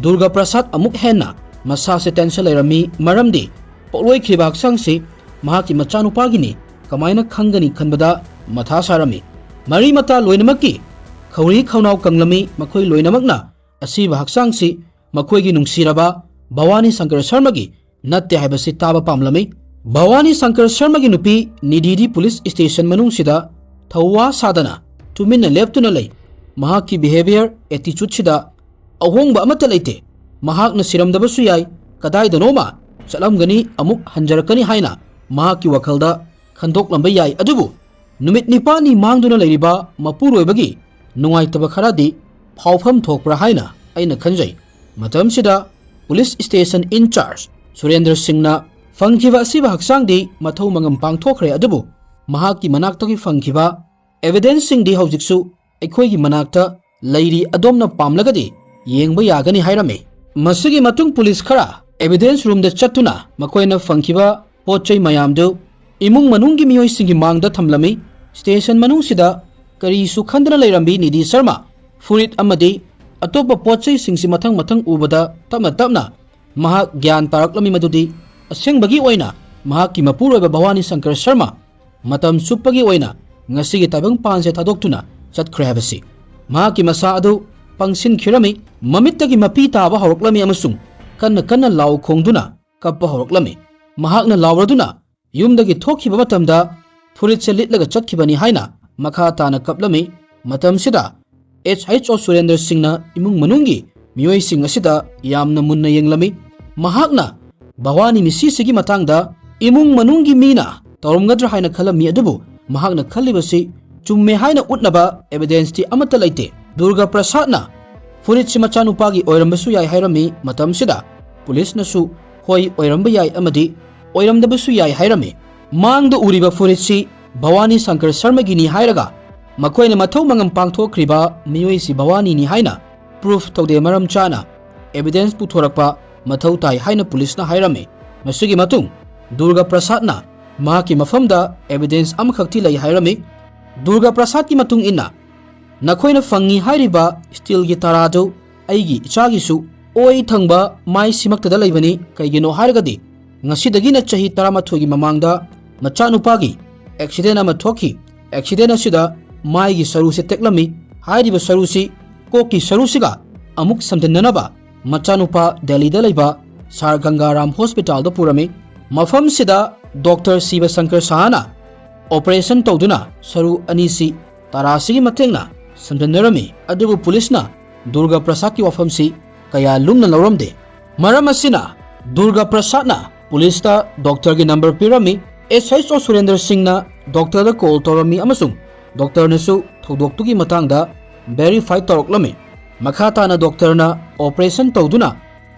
ꯗꯨꯔꯒꯥ ꯄ꯭ꯔꯁꯥꯗ ꯑꯃꯨꯛ ꯍꯦꯟꯅ ꯃꯁꯥꯁꯦ ꯇꯦꯟꯁꯟ ꯂꯩꯔꯝꯃꯤ, ꯃꯔꯝꯗꯤ ꯄꯣꯛꯂꯣꯏꯈ꯭ꯔꯤꯕ ꯍꯛꯆꯥꯡꯁꯤ ꯃꯍꯥꯛꯀꯤ ꯃꯆꯥꯅꯨꯄꯥꯒꯤꯅꯤ, ꯀꯃꯥꯏꯅ ꯈꯪꯒꯅꯤ ꯈꯟꯕꯗ ꯃꯊꯥ ꯁꯥꯔꯝꯃꯤ꯫ ꯃꯔꯤ ꯃꯇꯥ ꯂꯣꯏꯅꯃꯛꯀꯤ ꯈꯧꯔꯤ ꯈꯧꯅꯥꯎ ꯀꯪꯂꯝꯃꯤ꯫ ꯃꯈꯣꯏ ꯂꯣꯏꯅꯃꯛꯅ ꯑꯁꯤꯕ ꯍꯛꯆꯥꯡꯁꯤ ꯃꯈꯣꯏꯒꯤ ꯅꯨꯡꯁꯤꯔꯕ ꯚꯋꯥꯅꯤ ꯁꯪꯀꯔ ꯁꯔꯃꯒꯤ ꯅꯠꯇꯦ ꯍꯥꯏꯕꯁꯤ ꯇꯥꯕ ꯄꯥꯝꯂꯝꯃꯤ꯫ ꯚꯋꯥꯅꯤ ꯁꯪꯀꯔ ꯁꯔꯃꯒꯤ ꯅꯨꯄꯤ ꯅꯤꯙꯤꯗꯤ ꯄꯨꯂꯤꯁ ꯁ꯭ꯇꯦꯁꯟ ꯃꯅꯨꯡꯁꯤꯗ ꯊꯧꯋꯥ ꯁꯥꯗꯅ ꯇꯨꯃꯤꯟꯅ ꯂꯦꯞꯇꯨꯅ ꯂꯩ꯫ ꯃꯍꯥꯛꯀꯤ ꯕꯤꯍꯦꯕꯤꯌꯔ, ꯑꯦꯇꯤꯆꯨꯗꯁꯤꯗ ꯑꯍꯣꯡꯕ ꯑꯃꯠꯇ ꯂꯩꯇꯦ꯫ ꯃꯍꯥꯛꯅ ꯁꯤꯔꯝꯗꯕꯁꯨ ꯌꯥꯏ, ꯀꯗꯥꯏꯗꯅꯣꯃ ꯆꯠꯂꯝꯒꯅꯤ, ꯑꯃꯨꯛ ꯍꯟꯖꯔꯛꯀꯅꯤ ꯍꯥꯏꯅ ꯃꯍꯥꯛꯀꯤ ꯋꯥꯈꯜꯗ ꯈꯟꯗꯣꯛꯂꯝꯕ ꯌꯥꯏ꯫ ꯑꯗꯨꯕꯨ ꯅꯨꯃꯤꯠ ꯅꯤꯄꯥꯜꯅꯤ ꯃꯥꯡꯗꯨꯅ ꯂꯩꯔꯤꯕ ꯃꯄꯨꯔꯣꯏꯕꯒꯤ ꯅꯨꯡꯉꯥꯏꯇꯕ ꯈꯔꯗꯤ ꯐꯥꯎꯐꯝ ꯊꯣꯛꯄ꯭ꯔꯥ ꯍꯥꯏꯅ ꯑꯩꯅ ꯈꯟꯖꯩ꯫ ꯃꯇꯝꯁꯤꯗ ꯄꯨꯂꯤꯁ ꯁ꯭ꯇꯦꯁꯟ ꯏꯟꯆꯥꯔꯖ ꯁꯨꯔꯦꯟꯗ꯭ꯔ ꯁꯤꯡꯅ ꯐꯪꯈꯤꯕ ꯑꯁꯤꯕ ꯍꯛꯆꯥꯡꯗꯤ ꯃꯊꯧ ꯃꯉꯝ ꯄꯥꯡꯊꯣꯛꯈ꯭ꯔꯦ, ꯑꯗꯨꯕꯨ ꯃꯍꯥꯛꯀꯤ ꯃꯅꯥꯛꯇꯒꯤ ꯐꯪꯈꯤꯕ ꯑꯦꯚꯤꯗꯦꯟꯁꯁꯤꯡꯗꯤ ꯍꯧꯖꯤꯛꯁꯨ ꯑꯩꯈꯣꯏꯒꯤ ꯃꯅꯥꯛꯇ ꯂꯩꯔꯤ, ꯑꯗꯣꯝꯅ ꯄꯥꯝꯂꯒꯗꯤ ꯌꯦꯡꯕ ꯌꯥꯒꯅꯤ ꯍꯥꯏꯔꯝꯃꯤ꯫ ꯃꯁꯤꯒꯤ ꯃꯇꯨꯡ ꯄꯨꯂꯤꯁ ꯈꯔ ꯑꯦꯚꯤꯗꯦꯟꯁ ꯔꯨꯝꯗ ꯆꯠꯇꯨꯅ ꯃꯈꯣꯏꯅ ꯐꯪꯈꯤꯕ ꯄꯣꯠ ꯆꯩ ꯃꯌꯥꯝꯗꯨ ꯏꯃꯨꯡ ꯃꯅꯨꯡꯒꯤ ꯃꯤꯑꯣꯏꯁꯤꯡꯒꯤ ꯃꯥꯡꯗ ꯊꯝꯂꯝꯃꯤ꯫ ꯁ꯭ꯇꯦꯁꯟ ꯃꯅꯨꯡꯁꯤꯗ ꯀꯔꯤꯁꯨ ꯈꯟꯗꯅ ꯂꯩꯔꯝꯕꯤ ꯅꯤꯙꯤ ꯁꯔꯃ ꯐꯨꯔꯤꯠ ꯑꯃꯗꯤ ꯑꯇꯣꯞꯄ ꯄꯣꯠ ꯆꯩꯁꯤꯡꯁꯤ ꯃꯊꯪ ꯃꯊꯪ ꯎꯕꯗ ꯇꯞꯅ ꯇꯞꯅ ꯃꯍꯥꯛ ꯒ꯭ꯌꯥꯟ ꯇꯥꯔꯛꯂꯝꯃꯤ ꯃꯗꯨꯗꯤ ꯑꯁꯦꯡꯕꯒꯤ ꯑꯣꯏꯅ ꯃꯍꯥꯛꯀꯤ ꯃꯄꯨꯔꯣꯏꯕ ꯚꯋꯥꯅꯤ ꯁꯪꯀꯔ ꯁꯔꯃ ꯃꯇꯝ ꯆꯨꯞꯄꯒꯤ ꯑꯣꯏꯅ ꯉꯁꯤꯒꯤ ꯇꯥꯏꯕꯪꯄꯥꯟꯁꯦ ꯊꯥꯗꯣꯛꯇꯨꯅ ꯆꯠꯈ꯭ꯔꯦ ꯍꯥꯏꯕꯁꯤ꯫ ꯃꯍꯥꯛꯀꯤ ꯃꯁꯥ ꯑꯗꯨ ꯄꯪꯁꯤꯟꯈꯤꯔꯝꯃꯤ, ꯃꯃꯤꯠꯇꯒꯤ ꯃꯄꯤ ꯇꯥꯕ ꯍꯧꯔꯛꯂꯝꯃꯤ ꯑꯃꯁꯨꯡ ꯀꯟꯅ ꯀꯟꯅ ꯂꯥꯎ ꯈꯣꯡꯗꯨꯅ ꯀꯞꯄ ꯍꯧꯔꯛꯂꯝꯃꯤ꯫ ꯃꯍꯥꯛꯅ ꯂꯥꯎꯔꯗꯨꯅ ꯌꯨꯝꯗꯒꯤ ꯊꯣꯛꯈꯤꯕ ꯃꯇꯝꯗ ꯐꯨꯔꯤꯠꯁꯦ ꯂꯤꯠꯂꯒ ꯆꯠꯈꯤꯕꯅꯤ ꯍꯥꯏꯅ ꯃꯈꯥ ꯇꯥꯅ ꯀꯞꯂꯝꯃꯤ꯫ ꯃꯇꯝꯁꯤꯗ ꯑꯦꯁ ꯑꯩꯆ ꯑꯣ ꯁꯨꯔꯦꯟꯗ꯭ꯔ ꯁꯤꯡꯅ ꯏꯃꯨꯡ ꯃꯅꯨꯡꯒꯤ ꯃꯤꯑꯣꯏꯁꯤꯡ ꯑꯁꯤꯗ ꯌꯥꯝꯅ ꯃꯨꯟꯅ ꯌꯦꯡꯂꯝꯃꯤ꯫ ꯃꯍꯥꯛꯅ ꯚꯋꯥꯅꯤ ꯃꯤꯁꯤꯁꯤꯒꯤ ꯃꯇꯥꯡꯗ ꯏꯃꯨꯡ ꯃꯅꯨꯡꯒꯤ ꯃꯤꯅ ꯇꯧꯔꯝꯒꯗ꯭ꯔꯥ ꯍꯥꯏꯅ ꯈꯜꯂꯝꯃꯤ, ꯑꯗꯨꯕꯨ ꯃꯍꯥꯛꯅ ꯈꯜꯂꯤꯕꯁꯤ ꯆꯨꯝꯃꯦ ꯍꯥꯏꯅ ꯎꯠꯅꯕ evidence ꯇꯤ ꯑꯃꯠꯇ ꯂꯩꯇꯦ꯫ ꯗꯨꯔꯒꯥ ꯄ꯭ꯔꯁꯥꯗꯅ ꯐꯨꯔꯤꯠꯁꯤ ꯃꯆꯥꯅꯨꯄꯥꯒꯤ ꯑꯣꯏꯔꯝꯕꯁꯨ ꯌꯥꯏ ꯍꯥꯏꯔꯝꯃꯤ꯫ ꯃꯇꯝꯁꯤꯗ ꯄꯨꯂꯤꯁꯅꯁꯨ ꯍꯣꯏ, ꯑꯣꯏꯔꯝꯕ ꯌꯥꯏ ꯑꯃꯗꯤ ꯑꯣꯏꯔꯝꯗꯕꯁꯨ ꯌꯥꯏ ꯍꯥꯏꯔꯝꯃꯤ꯫ ꯃꯥꯡꯗ ꯎꯔꯤꯕ ꯐꯨꯔꯤꯠꯁꯤ ꯚꯋꯥꯅꯤ ꯁꯪꯀꯔ ꯁꯔꯃꯒꯤꯅꯤ ꯍꯥꯏꯔꯒ ꯃꯈꯣꯏꯅ ꯃꯊꯧ ꯃꯉꯝ ꯄꯥꯡꯊꯣꯛꯈ꯭ꯔꯤꯕ ꯃꯤꯑꯣꯏꯁꯤ ꯚꯋꯥꯅꯤꯅꯤ ꯍꯥꯏꯅ proof ꯇꯧꯗꯦ, ꯃꯔꯝ ꯆꯥꯅ evidence ꯄꯨꯊꯣꯔꯛꯄ ꯃꯊꯧ ꯇꯥꯏ ꯍꯥꯏꯅ ꯄꯨꯂꯤꯁꯅ ꯍꯥꯏꯔꯝꯃꯤ꯫ ꯃꯁꯤꯒꯤ ꯃꯇꯨꯡ ꯗꯨꯔꯒꯥ ꯄ꯭ꯔꯁꯥꯗꯅ ꯃꯍꯥꯛꯀꯤ ꯃꯐꯝꯗ evidence ꯑꯃꯈꯛꯇꯤ ꯂꯩ ꯍꯥꯏꯔꯝꯃꯤ꯫ ꯗꯨꯔꯒꯥ ꯄ꯭ꯔꯁꯥꯗꯀꯤ ꯃꯇꯨꯡ ꯏꯟꯅ, "ꯅꯈꯣꯏꯅ ꯐꯪꯉꯤ ꯍꯥꯏꯔꯤꯕ steel ꯒꯤ ꯇꯔꯥꯗꯨ ꯑꯩꯒꯤ ꯏꯆꯥꯒꯤꯁꯨ ꯑꯣꯏ ꯊꯪꯕ ꯃꯥꯏꯁꯤꯃꯛꯇꯗ ꯂꯩꯕꯅꯤ꯫ ꯀꯩꯒꯤꯅꯣ ꯍꯥꯏꯔꯒꯗꯤ ꯉꯁꯤꯗꯒꯤꯅ ꯆꯍꯤ ꯇꯔꯥꯃꯥꯊꯣꯏꯒꯤ ꯃꯃꯥꯡꯗ ꯃꯆꯥꯅꯨꯄꯥꯒꯤ accident ꯑꯃ ꯊꯣꯛꯈꯤ꯫ Accident ꯑꯁꯤꯗ ꯃꯥꯏꯒꯤ ꯁꯔꯨꯁꯦ ꯇꯦꯛꯂꯝꯃꯤ꯫ ꯍꯥꯏꯔꯤꯕ ꯁꯔꯨꯁꯤ ꯀꯣꯛꯀꯤ ꯁꯔꯨꯁꯤꯒ ꯑꯃꯨꯛ ꯁꯝꯖꯤꯟꯅꯅꯕ ꯃꯆꯥꯅꯨꯄꯥ ꯗꯦꯜꯂꯤꯗ ꯂꯩꯕ ꯁꯥꯔ ꯒꯪꯒꯥꯔꯥꯝ ꯍꯣꯁꯄꯤꯇꯥꯜꯗ ꯄꯨꯔꯝꯃꯤ꯫ ꯃꯐꯝꯁꯤꯗ ꯗꯣꯛꯇꯔ ꯁꯤꯕ ꯁꯪꯀꯔ ꯁꯍꯥꯅ operation ꯇꯧꯗꯨꯅ ꯁꯔꯨ ꯑꯅꯤꯁꯤ ꯇꯔꯥꯁꯤꯒꯤ ꯃꯇꯦꯡꯅ ꯁꯝꯖꯤꯟꯅꯔꯝꯃꯤ꯫ ꯑꯗꯨꯕꯨ ꯄꯨꯂꯤꯁꯅ ꯗꯨꯔꯒꯥ ꯄ꯭ꯔꯁꯥꯗꯀꯤ ꯋꯥꯐꯝꯁꯤ ꯀꯌꯥ ꯂꯨꯝꯅ ꯂꯧꯔꯝꯗꯦ꯫ ꯃꯔꯝ ꯑꯁꯤꯅ ꯗꯨꯔꯒꯥ ꯄ꯭ꯔꯁꯥꯗꯅ ꯄꯨꯂꯤꯁꯇ ꯗꯣꯛꯇꯔꯒꯤ number ꯄꯤꯔꯝꯃꯤ꯫ S H O ꯁꯨꯔꯦꯟꯗ꯭ꯔ ꯁꯤꯡꯅ ꯗꯣꯛꯇꯔꯗ call ꯇꯧꯔꯝꯃꯤ ꯑꯃꯁꯨꯡ ꯗꯣꯛꯇꯔꯅꯁꯨ ꯊꯧꯗꯣꯛꯇꯨꯒꯤ ꯃꯇꯥꯡꯗ verify ꯇꯧꯔꯛꯂꯝꯃꯤ꯫ ꯃꯈꯥ ꯇꯥꯅ ꯗꯣꯛꯇꯔꯅ operation ꯇꯧꯗꯨꯅ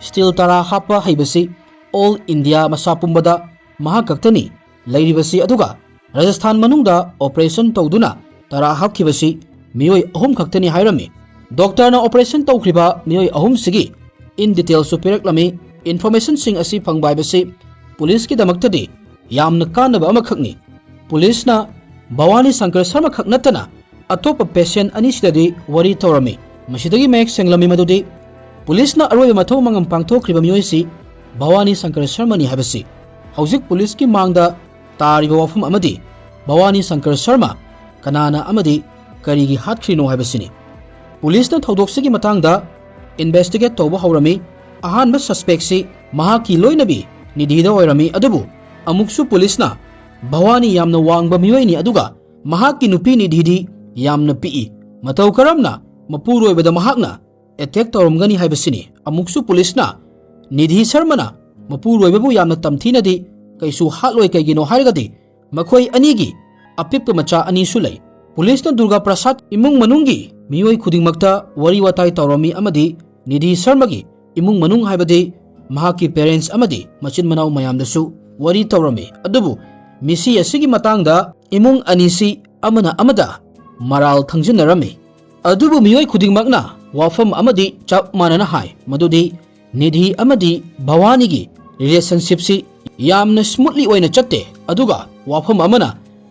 steel ꯇꯔꯥ ꯍꯥꯞꯄ ꯍꯩꯕꯁꯤ all India ꯃꯁꯥ ꯄꯨꯝꯕꯗ ꯃꯍꯥꯛ ꯈꯛꯇꯅꯤ ꯂꯩꯔꯤꯕꯁꯤ, ꯑꯗꯨꯒ ꯔꯥꯖꯁꯊꯥꯟ ꯃꯅꯨꯡꯗ operation ꯇꯧꯗꯨꯅ ꯇꯔꯥ ꯍꯥꯞꯈꯤꯕꯁꯤ ꯃꯤꯑꯣꯏ ꯑꯍꯨꯝ ꯈꯛꯇꯅꯤ ꯍꯥꯏꯔꯝꯃꯤ꯫ ꯗꯣꯛꯇꯔꯅ operation ꯇꯧꯈ꯭ꯔꯤꯕ ꯃꯤꯑꯣꯏ ꯑꯍꯨꯝꯁꯤꯒꯤ in detail ꯁꯨ ꯄꯤꯔꯛꯂꯝꯃꯤ꯫ Information ꯁꯤꯡ ꯑꯁꯤ ꯐꯪꯕ ꯍꯥꯏꯕꯁꯤ ꯄꯨꯂꯤꯁꯀꯤꯗꯃꯛꯇꯗꯤ ꯌꯥꯝꯅ ꯀꯥꯟꯅꯕ ꯑꯃꯈꯛꯅꯤ꯫ ꯄꯨꯂꯤꯁꯅ ꯚꯋꯥꯅꯤ ꯁꯪꯀꯔ ꯁꯔꯃ ꯈꯛ ꯅꯠꯇꯅ ꯑꯇꯣꯞꯄ patient ꯑꯅꯤꯁꯤꯗꯗꯤ ꯋꯥꯔꯤ ꯇꯧꯔꯝꯃꯤ꯫ ꯃꯁꯤꯗꯒꯤ ꯃꯌꯦꯛ ꯁꯦꯡꯂꯝꯃꯤ ꯃꯗꯨꯗꯤ ꯄꯨꯂꯤꯁꯅ ꯑꯔꯣꯏꯕ ꯃꯊꯧ ꯃꯉꯝ ꯄꯥꯡꯊꯣꯛꯈ꯭ꯔꯤꯕ ꯃꯤꯑꯣꯏꯁꯤ ꯚꯋꯥꯅꯤ ꯁꯪꯀꯔ ꯁꯔꯃꯅꯤ ꯍꯥꯏꯕꯁꯤ꯫ ꯍꯧꯖꯤꯛ ꯄꯨꯂꯤꯁꯀꯤ ꯃꯥꯡꯗ ꯇꯥꯔꯤꯕ ꯋꯥꯐꯝ ꯑꯃꯗꯤ ꯚꯋꯥꯅꯤ ꯁꯪꯀꯔ ꯁꯔꯃ ꯀꯅꯥꯅ ꯑꯃꯗꯤ ꯀꯔꯤꯒꯤ ꯍꯥꯠꯈ꯭ꯔꯤꯅꯣ ꯍꯥꯏꯕꯁꯤꯅꯤ꯫ ꯄꯨꯂꯤꯁꯅ ꯊꯧꯗꯣꯛꯁꯤꯒꯤ ꯃꯇꯥꯡꯗ investigate ꯇꯧꯕ ꯍꯧꯔꯝꯃꯤ꯫ ꯑꯍꯥꯟꯕ suspect ꯁꯤ ꯃꯍꯥꯛꯀꯤ ꯂꯣꯏꯅꯕꯤ ꯅꯤꯙꯤꯗ ꯑꯣꯏꯔꯝꯃꯤ, ꯑꯗꯨꯕꯨ ꯑꯃꯨꯛꯁꯨ ꯄꯨꯂꯤꯁꯅ ꯚꯋꯥꯅꯤ ꯌꯥꯝꯅ ꯋꯥꯡꯕ ꯃꯤꯑꯣꯏꯅꯤ, ꯑꯗꯨꯒ ꯃꯍꯥꯛꯀꯤ ꯅꯨꯄꯤ ꯅꯤꯙꯤꯗꯤ ꯌꯥꯝꯅ ꯄꯤꯛꯏ꯫ ꯃꯇꯧ ꯀꯔꯝꯅ ꯃꯄꯨꯔꯣꯏꯕꯗ ꯃꯍꯥꯛꯅ attack ꯇꯧꯔꯝꯒꯅꯤ ꯍꯥꯏꯕꯁꯤꯅꯤ꯫ ꯑꯃꯨꯛꯁꯨ ꯄꯨꯂꯤꯁꯅ ꯅꯤꯙꯤ ꯁꯔꯃꯅ ꯃꯄꯨꯔꯣꯏꯕꯕꯨ ꯌꯥꯝꯅ ꯇꯝꯊꯤꯅꯗꯤ ꯀꯩꯁꯨ ꯍꯥꯠꯂꯣꯏ꯫ ꯀꯩꯒꯤꯅꯣ ꯍꯥꯏꯔꯒꯗꯤ ꯃꯈꯣꯏ ꯑꯅꯤꯒꯤ ꯑꯄꯤꯛꯄ ꯃꯆꯥ ꯑꯅꯤꯁꯨ ꯂꯩ꯫ ꯄꯨꯂꯤꯁꯅ ꯗꯨꯔꯒꯥ ꯄ꯭ꯔꯁꯥꯗ ꯏꯃꯨꯡ ꯃꯅꯨꯡꯒꯤ ꯃꯤꯑꯣꯏ ꯈꯨꯗꯤꯡꯃꯛꯇ ꯋꯥꯔꯤ ꯋꯥꯇꯥꯏ ꯇꯧꯔꯝꯃꯤ ꯑꯃꯗꯤ ꯅꯤꯙꯤ ꯁꯔꯃꯒꯤ ꯏꯃꯨꯡ ꯃꯅꯨꯡ, ꯍꯥꯏꯕꯗꯤ ꯃꯍꯥꯛꯀꯤ parents ꯑꯃꯗꯤ ꯃꯆꯤꯟ ꯃꯅꯥꯎ ꯃꯌꯥꯝꯗꯁꯨ ꯋꯥꯔꯤ ꯇꯧꯔꯝꯃꯤ꯫ ꯑꯗꯨꯕꯨ ꯃꯤꯁꯤ ꯑꯁꯤꯒꯤ ꯃꯇꯥꯡꯗ ꯏꯃꯨꯡ ꯑꯅꯤꯁꯤ ꯑꯃꯅ ꯑꯃꯗ ꯃꯔꯥꯜ ꯊꯪꯖꯤꯟꯅꯔꯝꯃꯤ꯫ ꯑꯗꯨꯕꯨ ꯃꯤꯑꯣꯏ ꯈꯨꯗꯤꯡꯃꯛꯅ ꯋꯥꯐꯝ ꯑꯃꯗꯤ ꯆꯞ ꯃꯥꯟꯅꯅ ꯍꯥꯏ, ꯃꯗꯨꯗꯤ ꯅꯤꯙꯤ ꯑꯃꯗꯤ ꯚꯋꯥꯅꯤꯒꯤ relationshipꯁꯤ ꯌꯥꯝꯅ smoothly ꯑꯣꯏꯅ ꯆꯠꯇꯦ꯫ ꯑꯗꯨꯒ ꯋꯥꯐꯝ ꯑꯃꯅ,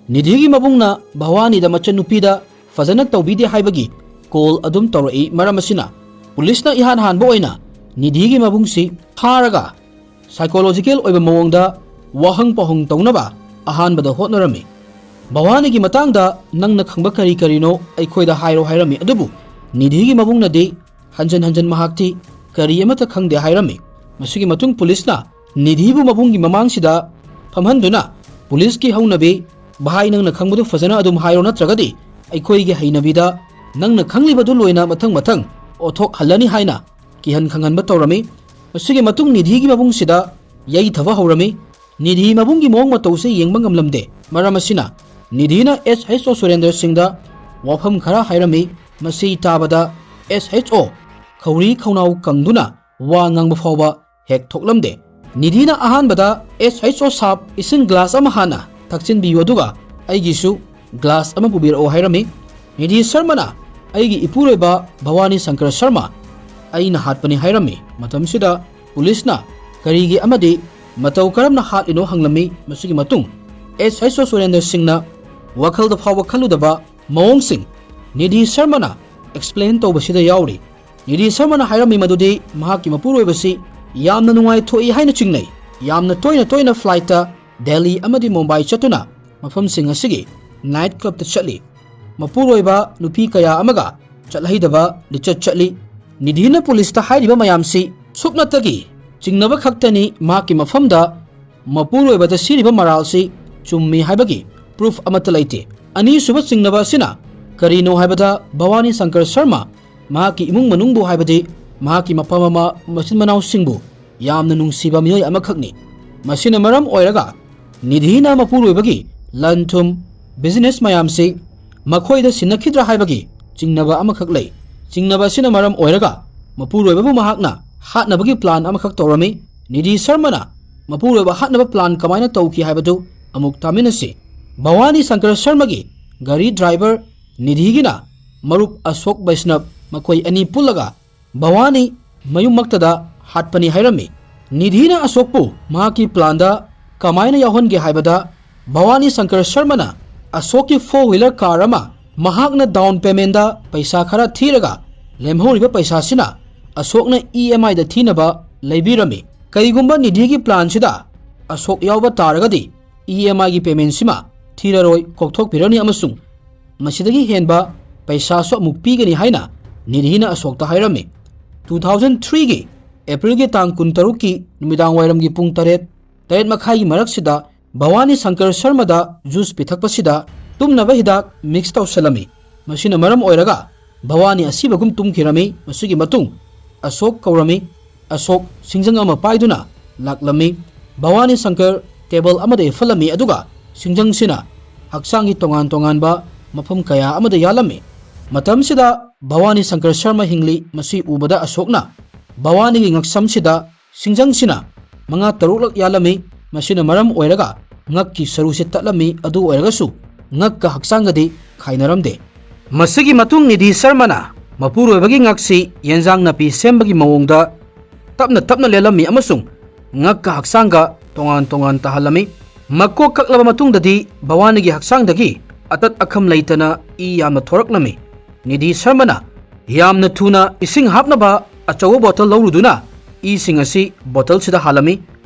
ꯅꯤꯙꯤꯒꯤ ꯃꯕꯨꯡꯅ ꯚꯋꯥꯅꯤꯗ ꯃꯆꯟꯅꯨꯄꯤꯗ ꯐꯖꯅ ꯇꯧꯕꯤꯗꯦ ꯍꯥꯏꯕꯒꯤ call ꯑꯗꯨꯝ ꯇꯧꯔꯛꯏ꯫ ꯃꯔꯝ ꯑꯁꯤꯅ ꯄꯨꯂꯤꯁꯅ ꯏꯍꯥꯟ ꯍꯥꯟꯕ ꯑꯣꯏꯅ ꯅꯤꯙꯤꯒꯤ ꯃꯕꯨꯡꯁꯤ ꯐꯥꯔꯒ psychological ꯑꯣꯏꯕ ꯃꯑꯣꯡꯗ ꯋꯥꯍꯪ ꯄꯥꯎꯍꯪ ꯇꯧꯅꯕ ꯑꯍꯥꯟꯕꯗ ꯍꯣꯠꯅꯔꯝꯃꯤ꯫ ꯚꯋꯥꯅꯤꯒꯤ ꯃꯇꯥꯡꯗ ꯅꯪꯅ ꯈꯪꯕ ꯀꯔꯤ ꯀꯔꯤꯅꯣ ꯑꯩꯈꯣꯏꯗ ꯍꯥꯏꯔꯣ ꯍꯥꯏꯔꯝꯃꯤ꯫ ꯑꯗꯨꯕꯨ ꯅꯤꯙꯤꯒꯤ ꯃꯕꯨꯡꯅꯗꯤ ꯍꯟꯖꯟ ꯍꯟꯖꯟ ꯃꯍꯥꯛꯇꯤ ꯀꯔꯤ ꯑꯃꯠꯇ ꯈꯪꯗꯦ ꯍꯥꯏꯔꯝꯃꯤ꯫ ꯃꯁꯤꯒꯤ ꯃꯇꯨꯡ ꯄꯨꯂꯤꯁꯅ ꯅꯤꯙꯤꯕꯨ ꯃꯕꯨꯡꯒꯤ ꯃꯃꯥꯡꯁꯤꯗ ꯐꯝꯍꯟꯗꯨꯅ ꯄꯨꯂꯤꯁꯀꯤ ꯍꯧꯅꯕꯤ, "ꯚꯥꯏ, ꯅꯪꯅ ꯈꯪꯕꯗꯨ ꯐꯖꯅ ꯑꯗꯨꯝ ꯍꯥꯏꯔꯣ, ꯅꯠꯇ꯭ꯔꯒꯗꯤ ꯑꯩꯈꯣꯏꯒꯤ ꯍꯩꯅꯕꯤꯗ ꯅꯪꯅ ꯈꯪꯂꯤꯕꯗꯨ ꯂꯣꯏꯅ ꯃꯊꯪ ꯃꯊꯪ ꯑꯣꯊꯣꯛꯍꯜꯂꯅꯤ" ꯍꯥꯏꯅ ꯀꯤꯍꯟ ꯈꯪꯍꯟꯕ ꯇꯧꯔꯝꯃꯤ꯫ ꯃꯁꯤꯒꯤ ꯃꯇꯨꯡ ꯅꯤꯙꯤꯒꯤ ꯃꯕꯨꯡꯁꯤꯗ ꯌꯩꯊꯕ ꯍꯧꯔꯝꯃꯤ꯫ ꯅꯤꯙꯤ ꯃꯕꯨꯡꯒꯤ ꯃꯑꯣꯡ ꯃꯇꯧꯁꯦ ꯌꯦꯡꯕ ꯉꯝꯂꯝꯗꯦ꯫ ꯃꯔꯝ ꯑꯁꯤꯅ ꯅꯤꯙꯤꯅ SHO ꯁꯨꯔꯦꯟꯗ꯭ꯔ ꯁꯤꯡꯗ ꯋꯥꯐꯝ ꯈꯔ ꯍꯥꯏꯔꯝꯃꯤ꯫ ꯃꯁꯤ ꯇꯥꯕꯗ SHO ꯈꯧꯔꯤ ꯈꯧꯅꯥꯎ ꯀꯪꯗꯨꯅ ꯋꯥ ꯉꯥꯡꯕ ꯐꯥꯎꯕ ꯍꯦꯛ ꯊꯣꯛꯂꯝꯗꯦ꯫ ꯅꯤꯙꯤꯅ ꯑꯍꯥꯟꯕꯗ "SHO ꯁꯥꯕ, ꯏꯁꯤꯡ glass ꯑꯃ ꯍꯥꯟꯅ ꯊꯛꯆꯤꯟꯕꯤꯌꯨ, ꯑꯗꯨꯒ ꯑꯩꯒꯤꯁꯨ glass ꯑꯃ ꯄꯨꯕꯤꯔꯛꯑꯣ" ꯍꯥꯏꯔꯝꯃꯤ꯫ ꯅꯤꯙꯤ ꯁꯔꯃꯅ, "ꯑꯩꯒꯤ ꯏꯄꯨꯔꯣꯏꯕ ꯚꯋꯥꯅꯤ ꯁꯪꯀꯔ ꯁꯔꯃ ꯑꯩꯅ ꯍꯥꯠꯄꯅꯤ" ꯍꯥꯏꯔꯝꯃꯤ꯫ ꯃꯇꯝꯁꯤꯗ ꯄꯨꯂꯤꯁꯅ ꯀꯔꯤꯒꯤ ꯑꯃꯗꯤ ꯃꯇꯧ ꯀꯔꯝꯅ ꯍꯥꯠꯂꯤꯅꯣ ꯍꯪꯂꯝꯃꯤ꯫ ꯃꯁꯤꯒꯤ ꯃꯇꯨꯡ SHO ꯁꯨꯔꯦꯟꯗ꯭ꯔ ꯁꯤꯡꯅ ꯋꯥꯈꯜꯗ ꯐꯥꯎꯕ ꯈꯜꯂꯨꯗꯕ ꯃꯑꯣꯡꯁꯤꯡ ꯅꯤꯙꯤ ꯁꯔꯃꯅ explain ꯇꯧꯕꯁꯤꯗ ꯌꯥꯎꯔꯤ꯫ ꯅꯤꯙꯤ ꯁꯔꯃꯅ ꯍꯥꯏꯔꯝꯃꯤ ꯃꯗꯨꯗꯤ ꯃꯍꯥꯛꯀꯤ ꯃꯄꯨꯔꯣꯏꯕꯁꯤ ꯌꯥꯝꯅ ꯅꯨꯡꯉꯥꯏꯊꯣꯛꯏ ꯍꯥꯏꯅ ꯆꯤꯡꯅꯩ꯫ ꯌꯥꯝꯅ ꯇꯣꯏꯅ ꯇꯣꯏꯅ flightꯇ ꯗꯦꯜꯂꯤ ꯑꯃꯗꯤ ꯃꯨꯝꯕꯥꯏ ꯆꯠꯇꯨꯅ ꯃꯐꯝꯁꯤꯡ ꯑꯁꯤꯒꯤ night clubꯇ ꯆꯠꯂꯤ꯫ ꯃꯄꯨꯔꯣꯏꯕ ꯅꯨꯄꯤ ꯀꯌꯥ ꯑꯃꯒ ꯆꯠꯍꯩꯗꯕ ꯂꯤꯆꯠ ꯆꯠꯂꯤ꯫ ꯅꯤꯙꯤꯅ ꯄꯨꯂꯤꯁꯇ ꯍꯥꯏꯔꯤꯕ ꯃꯌꯥꯝꯁꯤ ꯁꯨꯞꯅꯇꯒꯤ ꯆꯤꯡꯅꯕ ꯈꯛꯇꯅꯤ꯫ ꯃꯍꯥꯛꯀꯤ ꯃꯐꯝꯗ ꯃꯄꯨꯔꯣꯏꯕꯗ ꯁꯤꯔꯤꯕ ꯃꯔꯥꯜꯁꯤ ꯆꯨꯝꯃꯤ ꯍꯥꯏꯕꯒꯤ proof ꯑꯃꯠꯇ ꯂꯩꯇꯦ꯫ ꯑꯅꯤꯁꯨꯕ ꯆꯤꯡꯅꯕ ꯑꯁꯤꯅ ꯀꯔꯤꯅꯣ ꯍꯥꯏꯕꯗ, ꯚꯋꯥꯅꯤ ꯁꯪꯀꯔ ꯁꯔꯃ ꯃꯍꯥꯛꯀꯤ ꯏꯃꯨꯡ ꯃꯅꯨꯡꯕꯨ, ꯍꯥꯏꯕꯗꯤ ꯃꯍꯥꯛꯀꯤ ꯃꯄꯥ ꯃꯃꯥ, ꯃꯆꯤꯟ ꯃꯅꯥꯎꯁꯤꯡꯕꯨ ꯌꯥꯝꯅ ꯅꯨꯡꯁꯤꯕ ꯃꯤꯑꯣꯏ ꯑꯃꯈꯛꯅꯤ꯫ ꯃꯁꯤꯅ ꯃꯔꯝ ꯑꯣꯏꯔꯒ ꯅꯤꯙꯤꯅ ꯃꯄꯨꯔꯣꯏꯕꯒꯤ ꯂꯟ ꯊꯨꯝ, ꯕꯤꯖꯤꯅꯦꯁ ꯃꯌꯥꯝꯁꯤ ꯃꯈꯣꯏꯗ ꯁꯤꯟꯅꯈꯤꯗ꯭ꯔꯥ ꯍꯥꯏꯕꯒꯤ ꯆꯤꯡꯅꯕ ꯑꯃꯈꯛ ꯂꯩ꯫ ꯆꯤꯡꯅꯕ ꯑꯁꯤꯅ ꯃꯔꯝ ꯑꯣꯏꯔꯒ ꯃꯄꯨꯔꯣꯏꯕꯕꯨ ꯃꯍꯥꯛꯅ ꯍꯥꯠꯅꯕꯒꯤ ꯄ꯭ꯂꯥꯟ ꯑꯃꯈꯛ ꯇꯧꯔꯝꯃꯤ꯫ ꯅꯤꯙꯤ ꯁꯔꯃꯅ ꯃꯄꯨꯔꯣꯏꯕ ꯍꯥꯠꯅꯕ ꯄ꯭ꯂꯥꯟ ꯀꯃꯥꯏꯅ ꯇꯧꯈꯤ ꯍꯥꯏꯕꯗꯨ ꯑꯃꯨꯛ ꯇꯥꯃꯤꯟꯅꯁꯤ꯫ ꯚꯋꯥꯅꯤ ꯁꯪꯀꯔ ꯁꯔꯃꯒꯤ ꯒꯥꯔꯤ ꯗ꯭ꯔꯥꯏꯚꯔ ꯅꯤꯙꯤꯒꯤꯅ ꯃꯔꯨꯞ ꯑꯁꯣꯛ ꯕꯩꯁꯅꯕ ꯃꯈꯣꯏ ꯑꯅꯤ ꯄꯨꯜꯂꯒ ꯚꯋꯥꯅꯤ ꯃꯌꯨꯝꯃꯛꯇꯗ ꯍꯥꯠꯄꯅꯤ ꯍꯥꯏꯔꯝꯃꯤ꯫ ꯅꯤꯙꯤꯅ ꯑꯁꯣꯛꯄꯨ ꯃꯍꯥꯛꯀꯤ ꯄ꯭ꯂꯥꯟꯗ ꯀꯃꯥꯏꯅ ꯌꯥꯎꯍꯟꯒꯦ ꯍꯥꯏꯕꯗ, ꯚꯋꯥꯅꯤ ꯁꯪꯀꯔ ꯁꯔꯃꯅ ꯑꯁꯣꯛꯀꯤ ꯐꯣꯔ ꯋꯤꯂꯔ ꯀꯥꯔ ꯑꯃ ꯃꯍꯥꯛꯅ ꯗꯥꯎꯟ ꯄꯦꯃꯦꯟꯗ ꯄꯩꯁꯥ ꯈꯔ ꯊꯤꯔꯒ ꯂꯦꯝꯍꯧꯔꯤꯕ ꯄꯩꯁꯥꯁꯤꯅ ꯑꯁꯣꯛꯅ ꯏ ꯑꯦꯝ ꯑꯥꯏꯗ ꯊꯤꯅꯕ ꯂꯩꯕꯤꯔꯝꯃꯤ꯫ ꯀꯔꯤꯒꯨꯝꯕ ꯅꯤꯙꯤꯒꯤ ꯄ꯭ꯂꯥꯟꯁꯤꯗ ꯑꯁꯣꯛ ꯌꯥꯎꯕ ꯇꯥꯔꯒꯗꯤ ꯏ ꯑꯦꯝ ꯑꯥꯏꯒꯤ ꯄꯦꯃꯦꯟꯁꯤꯃ ꯊꯤꯔꯔꯣꯏ, ꯀꯣꯛꯊꯣꯛꯄꯤꯔꯅꯤ ꯑꯃꯁꯨꯡ ꯃꯁꯤꯗꯒꯤ ꯍꯦꯟꯕ ꯄꯩꯁꯥꯁꯨ ꯑꯃꯨꯛ ꯄꯤꯒꯅꯤ ꯍꯥꯏꯅ ꯅꯤꯙꯤꯅ ꯑꯁꯣꯛꯇ ꯍꯥꯏꯔꯝꯃꯤ꯫ ꯇꯨ ꯊꯥꯎꯖꯟ ꯊ꯭ꯔꯤꯒꯤ ꯑꯦꯄ꯭ꯔꯤꯜꯒꯤ ꯇꯥꯡ ꯀꯨꯟꯇꯔꯨꯛꯀꯤ ꯅꯨꯃꯤꯗꯥꯡ ꯋꯥꯏꯔꯝꯒꯤ ꯄꯨꯡ ꯇꯔꯦꯠ, ꯇꯔꯦꯠ ꯃꯈꯥꯏꯒꯤ ꯃꯔꯛꯁꯤꯗ ꯚꯋꯥꯅꯤ ꯁꯪꯀꯔ ꯁꯔꯃꯗ ꯖꯨꯁ ꯄꯤꯊꯛꯄꯁꯤꯗ ꯇꯨꯝꯅꯕ ꯍꯤꯗꯥꯛ ꯃꯤꯛꯁ ꯇꯧꯁꯜꯂꯝꯃꯤ꯫ ꯃꯁꯤꯅ ꯃꯔꯝ ꯑꯣꯏꯔꯒ ꯚꯋꯥꯅꯤ ꯑꯁꯤꯕꯒꯨꯝ ꯇꯨꯝꯈꯤꯔꯝꯃꯤ꯫ ꯃꯁꯤꯒꯤ ꯃꯇꯨꯡ ꯑꯁꯣꯛ ꯀꯧꯔꯝꯃꯤ꯫ ꯑꯁꯣꯛ ꯁꯤꯡꯖꯪ ꯑꯃ ꯄꯥꯏꯗꯨꯅ ꯂꯥꯛꯂꯝꯃꯤ꯫ ꯚꯋꯥꯅꯤ ꯁꯪꯀꯔ ꯇꯦꯕꯜ ꯑꯃꯗ ꯍꯤꯞꯍꯜꯂꯝꯃꯤ, ꯑꯗꯨꯒ ꯁꯤꯡꯖꯪꯁꯤꯅ ꯍꯛꯆꯥꯡꯒꯤ ꯇꯣꯉꯥꯟ ꯇꯣꯉꯥꯟꯕ ꯃꯐꯝ ꯀꯌꯥ ꯑꯃꯗ ꯌꯥꯜꯂꯝꯃꯤ꯫ ꯃꯇꯝꯁꯤꯗ ꯚꯋꯥꯅꯤ ꯁꯪꯀꯔ ꯁꯔꯃ ꯍꯤꯡꯂꯤ꯫ ꯃꯁꯤ ꯎꯕꯗ ꯑꯁꯣꯛꯅ ꯚꯋꯥꯅꯤꯒꯤ ꯉꯛꯁꯝꯁꯤꯗ ꯁꯤꯡꯖꯪꯁꯤꯅ ꯃꯉꯥ ꯇꯔꯨꯛꯂꯛ ꯌꯥꯜꯂꯝꯃꯤ꯫ ꯃꯁꯤꯅ ꯃꯔꯝ ꯑꯣꯏꯔꯒ ꯉꯛꯀꯤ ꯁꯔꯨꯁꯤ ꯇꯠꯂꯝꯃꯤ꯫ ꯑꯗꯨ ꯑꯣꯏꯔꯒꯁꯨ ꯉꯛꯀ ꯍꯛꯆꯥꯡꯒꯗꯤ ꯈꯥꯏꯅꯔꯝꯗꯦ꯫ ꯃꯁꯤꯒꯤ ꯃꯇꯨꯡ ꯅꯤꯙꯤ ꯁꯔꯃꯅ ꯃꯄꯨꯔꯣꯏꯕꯒꯤ ꯉꯛꯁꯤ ꯌꯦꯟꯖꯥꯡ ꯅꯥꯄꯤ ꯁꯦꯝꯕꯒꯤ ꯃꯑꯣꯡꯗ ꯇꯞꯅ ꯇꯞꯅ ꯂꯦꯜꯂꯝꯃꯤ ꯑꯃꯁꯨꯡ ꯉꯛꯀ ꯍꯛꯆꯥꯡꯒ ꯇꯣꯉꯥꯟ ꯇꯣꯉꯥꯟ ꯇꯥꯍꯜꯂꯝꯃꯤ꯫ ꯃꯀꯣꯛ ꯀꯛꯂꯕ ꯃꯇꯨꯡꯗꯗꯤ ꯚꯋꯥꯅꯤꯒꯤ ꯍꯛꯆꯥꯡꯗꯒꯤ ꯑꯇꯠ ꯑꯈꯝ ꯂꯩꯇꯅ ꯏ ꯌꯥꯝꯅ ꯊꯣꯔꯛꯂꯝꯃꯤ꯫ ꯅꯤꯙꯤ ꯁꯔꯃꯅ ꯌꯥꯝꯅ ꯊꯨꯅ ꯏꯁꯤꯡ ꯍꯥꯞꯅꯕ ꯑꯆꯧꯕ ꯕꯣꯇꯜ ꯂꯧꯔꯨꯗꯨꯅ ꯏꯁꯤꯡ ꯑꯁꯤ ꯕꯣꯇꯜꯁꯤꯗ ꯍꯥꯜꯂꯝꯃꯤ꯫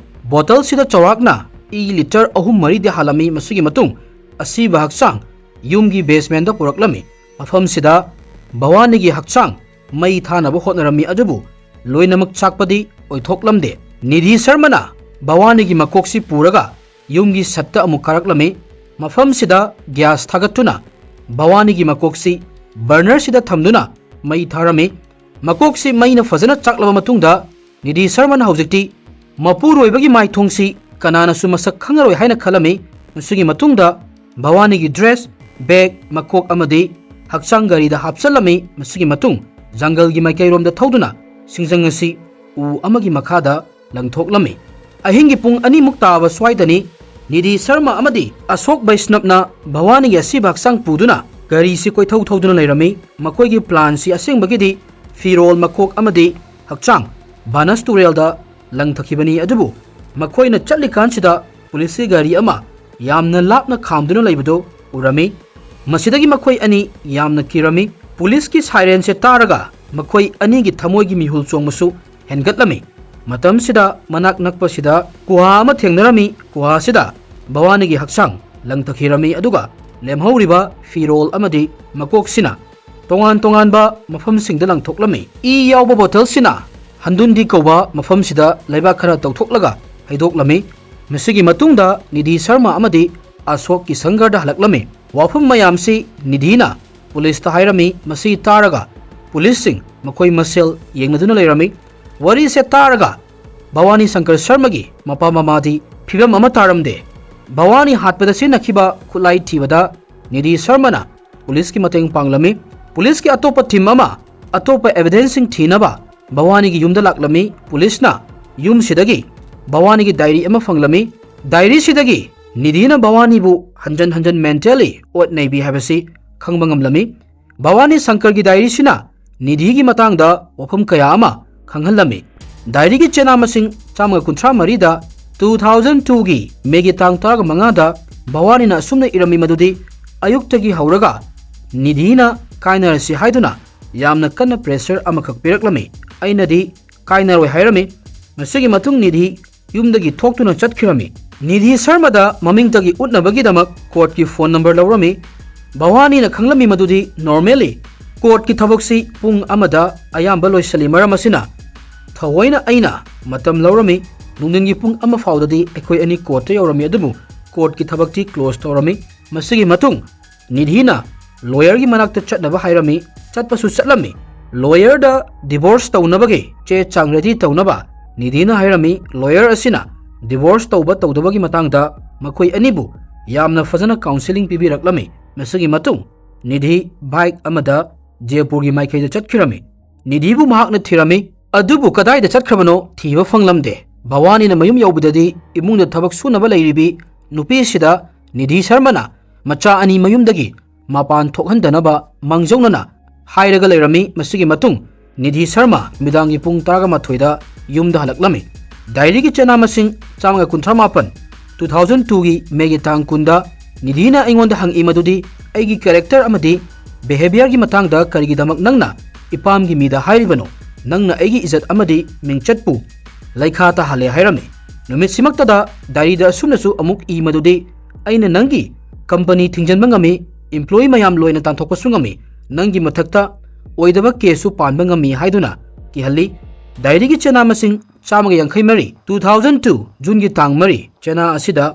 ꯕꯣꯇꯜꯁꯤꯗ ꯆꯥꯎꯔꯥꯛꯅ ꯏ ꯂꯤꯇꯔ ꯑꯍꯨꯝ ꯃꯔꯤꯗꯤ ꯍꯥꯜꯂꯝꯃꯤ꯫ ꯃꯁꯤꯒꯤ ꯃꯇꯨꯡ ꯑꯁꯤꯕ ꯍꯛꯆꯥꯡ ꯌꯨꯝꯒꯤ ꯕꯦꯁꯃꯦꯟꯗ ꯄꯨꯔꯛꯂꯝꯃꯤ꯫ ꯃꯐꯝꯁꯤꯗ ꯚꯋꯥꯅꯤꯒꯤ ꯍꯛꯆꯥꯡ ꯃꯩ ꯊꯥꯅꯕ ꯍꯣꯠꯅꯔꯝꯃꯤ, ꯑꯗꯨꯕꯨ ꯂꯣꯏꯅꯃꯛ ꯆꯥꯛꯄꯗꯤ ꯑꯣꯏꯊꯣꯛꯂꯝꯗꯦ꯫ ꯅꯤꯙꯤ ꯁꯔꯃꯅ ꯚꯋꯥꯅꯤꯒꯤ ꯃꯀꯣꯛꯁꯤ ꯄꯨꯔꯒ ꯌꯨꯝꯒꯤ ꯁꯠꯇ ꯑꯃꯨꯛ ꯀꯥꯔꯛꯂꯝꯃꯤ꯫ ꯃꯐꯝꯁꯤꯗ ꯒ꯭ꯌꯥꯁ ꯊꯥꯒꯠꯇꯨꯅ ꯚꯋꯥꯅꯤꯒꯤ ꯃꯀꯣꯛꯁꯤ ꯕꯔꯅꯔꯁꯤꯗ ꯊꯝꯗꯨꯅ ꯃꯩ ꯊꯥꯔꯝꯃꯤ꯫ ꯃꯀꯣꯛꯁꯤ ꯃꯩꯅ ꯐꯖꯅ ꯆꯥꯛꯂꯕ ꯃꯇꯨꯡꯗ ꯅꯤꯙꯤ ꯁꯔꯃꯅ ꯍꯧꯖꯤꯛꯇꯤ ꯃꯄꯨꯔꯣꯏꯕꯒꯤ ꯃꯥꯏꯊꯣꯡꯁꯤ ꯀꯅꯥꯅꯁꯨ ꯃꯁꯛ ꯈꯪꯉꯔꯣꯏ ꯍꯥꯏꯅ ꯈꯜꯂꯝꯃꯤ꯫ ꯃꯁꯤꯒꯤ ꯃꯇꯨꯡꯗ ꯚꯋꯥꯅꯤꯒꯤ dress, bag, ꯃꯀꯣꯛ ꯑꯃꯗꯤ ꯍꯛꯆꯥꯡ ꯒꯥꯔꯤꯗ ꯍꯥꯞꯆꯜꯂꯝꯃꯤ꯫ ꯃꯁꯤꯒꯤ ꯃꯇꯨꯡ ꯖꯪꯒꯜꯒꯤ ꯃꯥꯏꯀꯩꯔꯣꯝꯗ ꯊꯧꯗꯨꯅ ꯁꯤꯡꯖꯪ ꯑꯁꯤ ꯎ ꯑꯃꯒꯤ ꯃꯈꯥꯗ ꯂꯪꯊꯣꯛꯂꯝꯃꯤ꯫ ꯑꯍꯤꯡꯒꯤ ꯄꯨꯡ ꯑꯅꯤꯃꯨꯛ ꯇꯥꯕ ꯁ꯭ꯋꯥꯏꯗꯅꯤ ꯅꯤꯙꯤ ꯁꯔꯃ ꯑꯃꯗꯤ ꯑꯁꯣꯛ ꯕꯩꯁꯅꯞꯅ ꯚꯋꯥꯅꯤꯒꯤ ꯑꯁꯤꯕ ꯍꯛꯆꯥꯡ ꯄꯨꯗꯨꯅ ꯒꯥꯔꯤꯁꯤ ꯀꯣꯏꯊꯧ ꯊꯧꯗꯨꯅ ꯂꯩꯔꯝꯃꯤ꯫ ꯃꯈꯣꯏꯒꯤ planꯁꯤ ꯑꯁꯦꯡꯕꯒꯤꯗꯤ ꯐꯤꯔꯣꯜ, ꯃꯀꯣꯛ ꯑꯃꯗꯤ ꯍꯛꯆꯥꯡ ꯕꯥꯅꯁ ꯇꯨꯔꯦꯜꯗ ꯂꯪꯊꯈꯤꯕꯅꯤ꯫ ꯑꯗꯨꯕꯨ ꯃꯈꯣꯏꯅ ꯆꯠꯂꯤꯀꯥꯟꯁꯤꯗ ꯄꯨꯂꯤꯁꯀꯤ ꯒꯥꯔꯤ ꯑꯃ ꯌꯥꯝꯅ ꯂꯥꯞꯅ ꯈꯥꯝꯗꯨꯅ ꯂꯩꯕꯗꯨ ꯎꯔꯝꯃꯤ꯫ ꯃꯁꯤꯗꯒꯤ ꯃꯈꯣꯏ ꯑꯅꯤ ꯌꯥꯝꯅ ꯀꯤꯔꯝꯃꯤ꯫ ꯄꯨꯂꯤꯁꯀꯤ sirenꯁꯦ ꯇꯥꯔꯒ ꯃꯈꯣꯏ ꯑꯅꯤꯒꯤ ꯊꯃꯣꯏꯒꯤ ꯃꯤꯍꯨꯜ ꯆꯣꯡꯕꯁꯨ ꯍꯦꯟꯒꯠꯂꯝꯃꯤ꯫ ꯃꯇꯝꯁꯤꯗ ꯃꯅꯥꯛ ꯅꯛꯄꯁꯤꯗ ꯒꯨꯍꯥ ꯑꯃ ꯊꯦꯡꯅꯔꯝꯃꯤ꯫ ꯒꯨꯍꯥꯁꯤꯗ ꯚꯋꯥꯅꯤꯒꯤ ꯍꯛꯆꯥꯡ ꯂꯪꯊꯈꯤꯔꯝꯃꯤ, ꯑꯗꯨꯒ ꯂꯦꯝꯍꯧꯔꯤꯕ ꯐꯤꯔꯣꯜ ꯑꯃꯗꯤ ꯃꯀꯣꯛꯁꯤꯅ ꯇꯣꯉꯥꯟ ꯇꯣꯉꯥꯟꯕ ꯃꯐꯝꯁꯤꯡꯗ ꯂꯪꯊꯣꯛꯂꯝꯃꯤ꯫ ꯏ ꯌꯥꯎꯕ ꯕꯣꯇꯜꯁꯤꯅ ꯍꯟꯗꯨꯟꯗꯤ ꯀꯧꯕ ꯃꯐꯝꯁꯤꯗ ꯂꯩꯕꯥꯛ ꯈꯔ ꯇꯧꯊꯣꯛꯂꯒ ꯍꯩꯗꯣꯛꯂꯝꯃꯤ꯫ ꯃꯁꯤꯒꯤ ꯃꯇꯨꯡꯗ ꯅꯤꯙꯤ ꯁꯔꯃ ꯑꯃꯗꯤ ꯑꯁꯣꯛ ꯀꯤꯁꯟꯒꯔꯗ ꯍꯜꯂꯛꯂꯝꯃꯤ꯫ ꯋꯥꯐꯝ ꯃꯌꯥꯝꯁꯤ ꯅꯤꯙꯤꯅ ꯄꯨꯂꯤꯁꯇ ꯍꯥꯏꯔꯝꯃꯤ꯫ ꯃꯁꯤ ꯇꯥꯔꯒ ꯄꯨꯂꯤꯁꯁꯤꯡ ꯃꯈꯣꯏ ꯃꯁꯦꯜ ꯌꯦꯡꯅꯗꯨꯅ ꯂꯩꯔꯝꯃꯤ꯫ ꯋꯥꯔꯤꯁꯦ ꯇꯥꯔꯒ ꯚꯋꯥꯅꯤ ꯁꯪꯀꯔ ꯁꯔꯃꯒꯤ ꯃꯄꯥ ꯃꯃꯥꯗꯤ ꯐꯤꯕꯝ ꯑꯃ ꯇꯥꯔꯝꯗꯦ꯫ ꯚꯋꯥꯅꯤ ꯍꯥꯠꯄꯗ ꯁꯤꯖꯤꯟꯅꯈꯤꯕ ꯈꯨꯠꯂꯥꯏ ꯊꯤꯕꯗ ꯅꯤꯙꯤ ꯁꯔꯃꯅ ꯄꯨꯂꯤꯁꯀꯤ ꯃꯇꯦꯡ ꯄꯥꯡꯂꯝꯃꯤ꯫ ꯄꯨꯂꯤꯁꯀꯤ ꯑꯇꯣꯞꯄ team ꯑꯃ ꯑꯇꯣꯞꯄ evidenceꯁꯤꯡ ꯊꯤꯅꯕ ꯚꯋꯥꯅꯤꯒꯤ ꯌꯨꯝꯗ ꯂꯥꯛꯂꯝꯃꯤ꯫ ꯄꯨꯂꯤꯁꯅ ꯌꯨꯝꯁꯤꯗꯒꯤ ꯚꯋꯥꯅꯤꯒꯤ diary ꯑꯃ ꯐꯪꯂꯝꯃꯤ꯫ Diaryꯁꯤꯗꯒꯤ ꯅꯤꯙꯤꯅ ꯚꯋꯥꯅꯤꯕꯨ ꯍꯟꯖꯟ ꯍꯟꯖꯟ mentally ꯑꯣꯠ ꯅꯩꯕꯤ ꯍꯥꯏꯕꯁꯤ ꯈꯪꯕ ꯉꯝꯂꯝꯃꯤ꯫ ꯚꯋꯥꯅꯤ ꯁꯪꯀꯔꯒꯤ diaryꯁꯤꯅ ꯅꯤꯙꯤꯒꯤ ꯃꯇꯥꯡꯗ ꯋꯥꯐꯝ ꯀꯌꯥ ꯑꯃ ꯈꯪꯍꯜꯂꯝꯃꯤ꯫ Diaryꯒꯤ ꯆꯦꯅꯥ ꯃꯁꯤꯡ ꯆꯥꯝꯃꯒ ꯀꯨꯟꯊ꯭ꯔꯥ ꯃꯔꯤꯗ two thousand twoꯒꯤ Mayꯒꯤ ꯇꯥꯡ ꯇꯔꯥꯃꯉꯥꯗ ꯚꯋꯥꯅꯤꯅ ꯑꯁꯨꯝꯅ ꯏꯔꯝꯃꯤ ꯃꯗꯨꯗꯤ, "ꯑꯌꯨꯛꯇꯒꯤ ꯍꯧꯔꯒ ꯅꯤꯙꯤꯅ ꯀꯥꯏꯅꯔꯁꯤ ꯍꯥꯏꯗꯨꯅ ꯌꯥꯝꯅ ꯀꯟꯅ pressure ꯑꯃꯈꯛ ꯄꯤꯔꯛꯂꯝꯃꯤ꯫ ꯑꯩꯅꯗꯤ ꯀꯥꯏꯅꯔꯣꯏ ꯍꯥꯏꯔꯝꯃꯤ꯫ ꯃꯁꯤꯒꯤ ꯃꯇꯨꯡ ꯅꯤꯙꯤ ꯌꯨꯝꯗꯒꯤ ꯊꯣꯛꯇꯨꯅ ꯆꯠꯈꯤꯔꯝꯃꯤ꯫ Nidhi ꯁꯔꯃꯗ ꯃꯃꯤꯡꯇꯒꯤ ꯎꯠꯅꯕꯒꯤꯗꯃꯛ courtꯀꯤ phone number ꯂꯧꯔꯝꯃꯤ꯫ ꯚꯋꯥꯅꯤꯅ ꯈꯪꯂꯝꯃꯤ ꯃꯗꯨꯗꯤ normally courtꯀꯤ ꯊꯕꯛꯁꯤ ꯄꯨꯡ ꯑꯃꯗ ꯑꯌꯥꯝꯕ ꯂꯣꯏꯁꯤꯜꯂꯤ꯫ ꯃꯔꯝ ꯑꯁꯤꯅ ꯊꯑꯣꯏꯅ ꯑꯩꯅ ꯃꯇꯝ ꯂꯧꯔꯝꯃꯤ꯫ ꯅꯨꯡꯊꯤꯟꯒꯤ ꯄꯨꯡ ꯑꯃ ꯐꯥꯎꯗꯗꯤ ꯑꯩꯈꯣꯏ ꯑꯅꯤ courtꯇ ꯌꯧꯔꯝꯃꯤ, ꯑꯗꯨꯕꯨ courtꯀꯤ ꯊꯕꯛꯇꯤ close ꯇꯧꯔꯝꯃꯤ꯫ ꯃꯁꯤꯒꯤ ꯃꯇꯨꯡ ꯅꯤꯙꯤꯅ lawyerꯒꯤ ꯃꯅꯥꯛꯇ ꯆꯠꯅꯕ ꯍꯥꯏꯔꯝꯃꯤ꯫ ꯆꯠꯄꯁꯨ ꯆꯠꯂꯝꯃꯤ꯫ Lawyerꯗ divorce ꯇꯧꯅꯕꯒꯤ ꯆꯦ ꯆꯥꯡ ready ꯇꯧꯅꯕ ꯅꯤꯙꯤꯅ ꯍꯥꯏꯔꯝꯃꯤ꯫ Lawyer ꯑꯁꯤꯅ ꯗꯤꯚꯣꯔꯁ ꯇꯧꯕ ꯇꯧꯗꯕꯒꯤ ꯃꯇꯥꯡꯗ ꯃꯈꯣꯏ ꯑꯅꯤꯕꯨ ꯌꯥꯝꯅ ꯐꯖꯅ ꯀꯥꯎꯟꯁꯤꯂꯤꯡ ꯄꯤꯕꯤꯔꯛꯂꯝꯃꯤ꯫ ꯃꯁꯤꯒꯤ ꯃꯇꯨꯡ ꯅꯤꯙꯤ ꯕꯥꯏꯛ ꯑꯃꯗ ꯖꯦꯄꯨꯔꯒꯤ ꯃꯥꯏꯀꯩꯗ ꯆꯠꯈꯤꯔꯝꯃꯤ꯫ ꯅꯤꯙꯤꯕꯨ ꯃꯍꯥꯛꯅ ꯊꯤꯔꯝꯃꯤ, ꯑꯗꯨꯕꯨ ꯀꯗꯥꯏꯗ ꯆꯠꯈ꯭ꯔꯕꯅꯣ ꯊꯤꯕ ꯐꯪꯂꯝꯗꯦ꯫ ꯚꯋꯥꯅꯤꯅ ꯃꯌꯨꯝ ꯌꯧꯕꯗꯗꯤ ꯏꯃꯨꯡꯗ ꯊꯕꯛ ꯁꯨꯅꯕ ꯂꯩꯔꯤꯕꯤ ꯅꯨꯄꯤ ꯑꯁꯤꯗ ꯅꯤꯙꯤ ꯁꯔꯃꯅ ꯃꯆꯥ ꯑꯅꯤ ꯃꯌꯨꯝꯗꯒꯤ ꯃꯄꯥꯟ ꯊꯣꯛꯍꯟꯗꯅꯕ ꯃꯥꯡꯖꯧꯅꯅ ꯍꯥꯏꯔꯒ ꯂꯩꯔꯝꯃꯤ꯫ ꯃꯁꯤꯒꯤ ꯃꯇꯨꯡ ꯅꯤꯙꯤ ꯁꯔꯃ ꯅꯨꯃꯤꯗꯥꯡꯒꯤ ꯄꯨꯡ ꯇꯔꯥꯃꯥꯊꯣꯏꯗ ꯌꯨꯝꯗ ꯍꯜꯂꯛꯂꯝꯃꯤ꯫ ꯗꯥꯏꯔꯤꯒꯤ ꯆꯦꯅꯥ ꯃꯁꯤꯡ ꯆꯥꯝꯃꯒ ꯀꯨꯟꯊ꯭ꯔꯥ ꯃꯥꯄꯟ, two thousand two ꯒꯤ ꯃꯦꯒꯤ ꯇꯥꯡ ꯀꯨꯟꯗ ꯅꯤꯙꯤꯅ ꯑꯩꯉꯣꯟꯗ ꯍꯪꯉꯤ ꯃꯗꯨꯗꯤ ꯑꯩꯒꯤ ꯀꯦꯔꯦꯛꯇꯔ ꯑꯃꯗꯤ ꯕꯤꯍꯦꯕꯤꯌꯔꯒꯤ ꯃꯇꯥꯡꯗ ꯀꯔꯤꯒꯤꯗꯃꯛ ꯅꯪꯅ ꯏꯄꯥꯝꯒꯤ ꯃꯤꯗ ꯍꯥꯏꯔꯤꯕꯅꯣ? ꯅꯪꯅ ꯑꯩꯒꯤ ꯏꯖꯠ ꯑꯃꯗꯤ ꯃꯤꯡꯆꯠꯄꯨ ꯂꯩꯈꯥ ꯇꯥꯍꯜꯂꯦ ꯍꯥꯏꯔꯝꯃꯤ꯫ ꯅꯨꯃꯤꯠꯁꯤꯃꯛꯇꯗ ꯗꯥꯏꯔꯤꯗ ꯑꯁꯨꯝꯅꯁꯨ ꯑꯃꯨꯛ ꯏ ꯃꯗꯨꯗꯤ ꯑꯩꯅ ꯅꯪꯒꯤ ꯀꯝꯄꯅꯤ ꯊꯤꯡꯖꯤꯟꯕ ꯉꯝꯃꯤ, ꯏꯝꯄ꯭ꯂꯣꯌꯤ ꯃꯌꯥꯝ ꯂꯣꯏꯅ ꯇꯥꯟꯊꯣꯛꯄꯁꯨ ꯉꯝꯃꯤ, ꯅꯪꯒꯤ ꯃꯊꯛꯇ ꯑꯣꯏꯗꯕ ꯀꯦꯁꯁꯨ ꯄꯥꯟꯕ ꯉꯝꯃꯤ ꯍꯥꯏꯗꯨꯅ ꯀꯤꯍꯜꯂꯤ꯫ ꯗꯥꯏꯔꯤꯒꯤ ꯆꯦꯅꯥ ꯃꯁꯤꯡ ꯆꯥꯝꯃꯒ ꯌꯥꯡꯈꯩ ꯃꯔꯤ, two thousand two ꯖꯨꯟꯒꯤ ꯇꯥꯡ ꯃꯔꯤ꯫ ꯆꯦꯅꯥ ꯑꯁꯤꯗ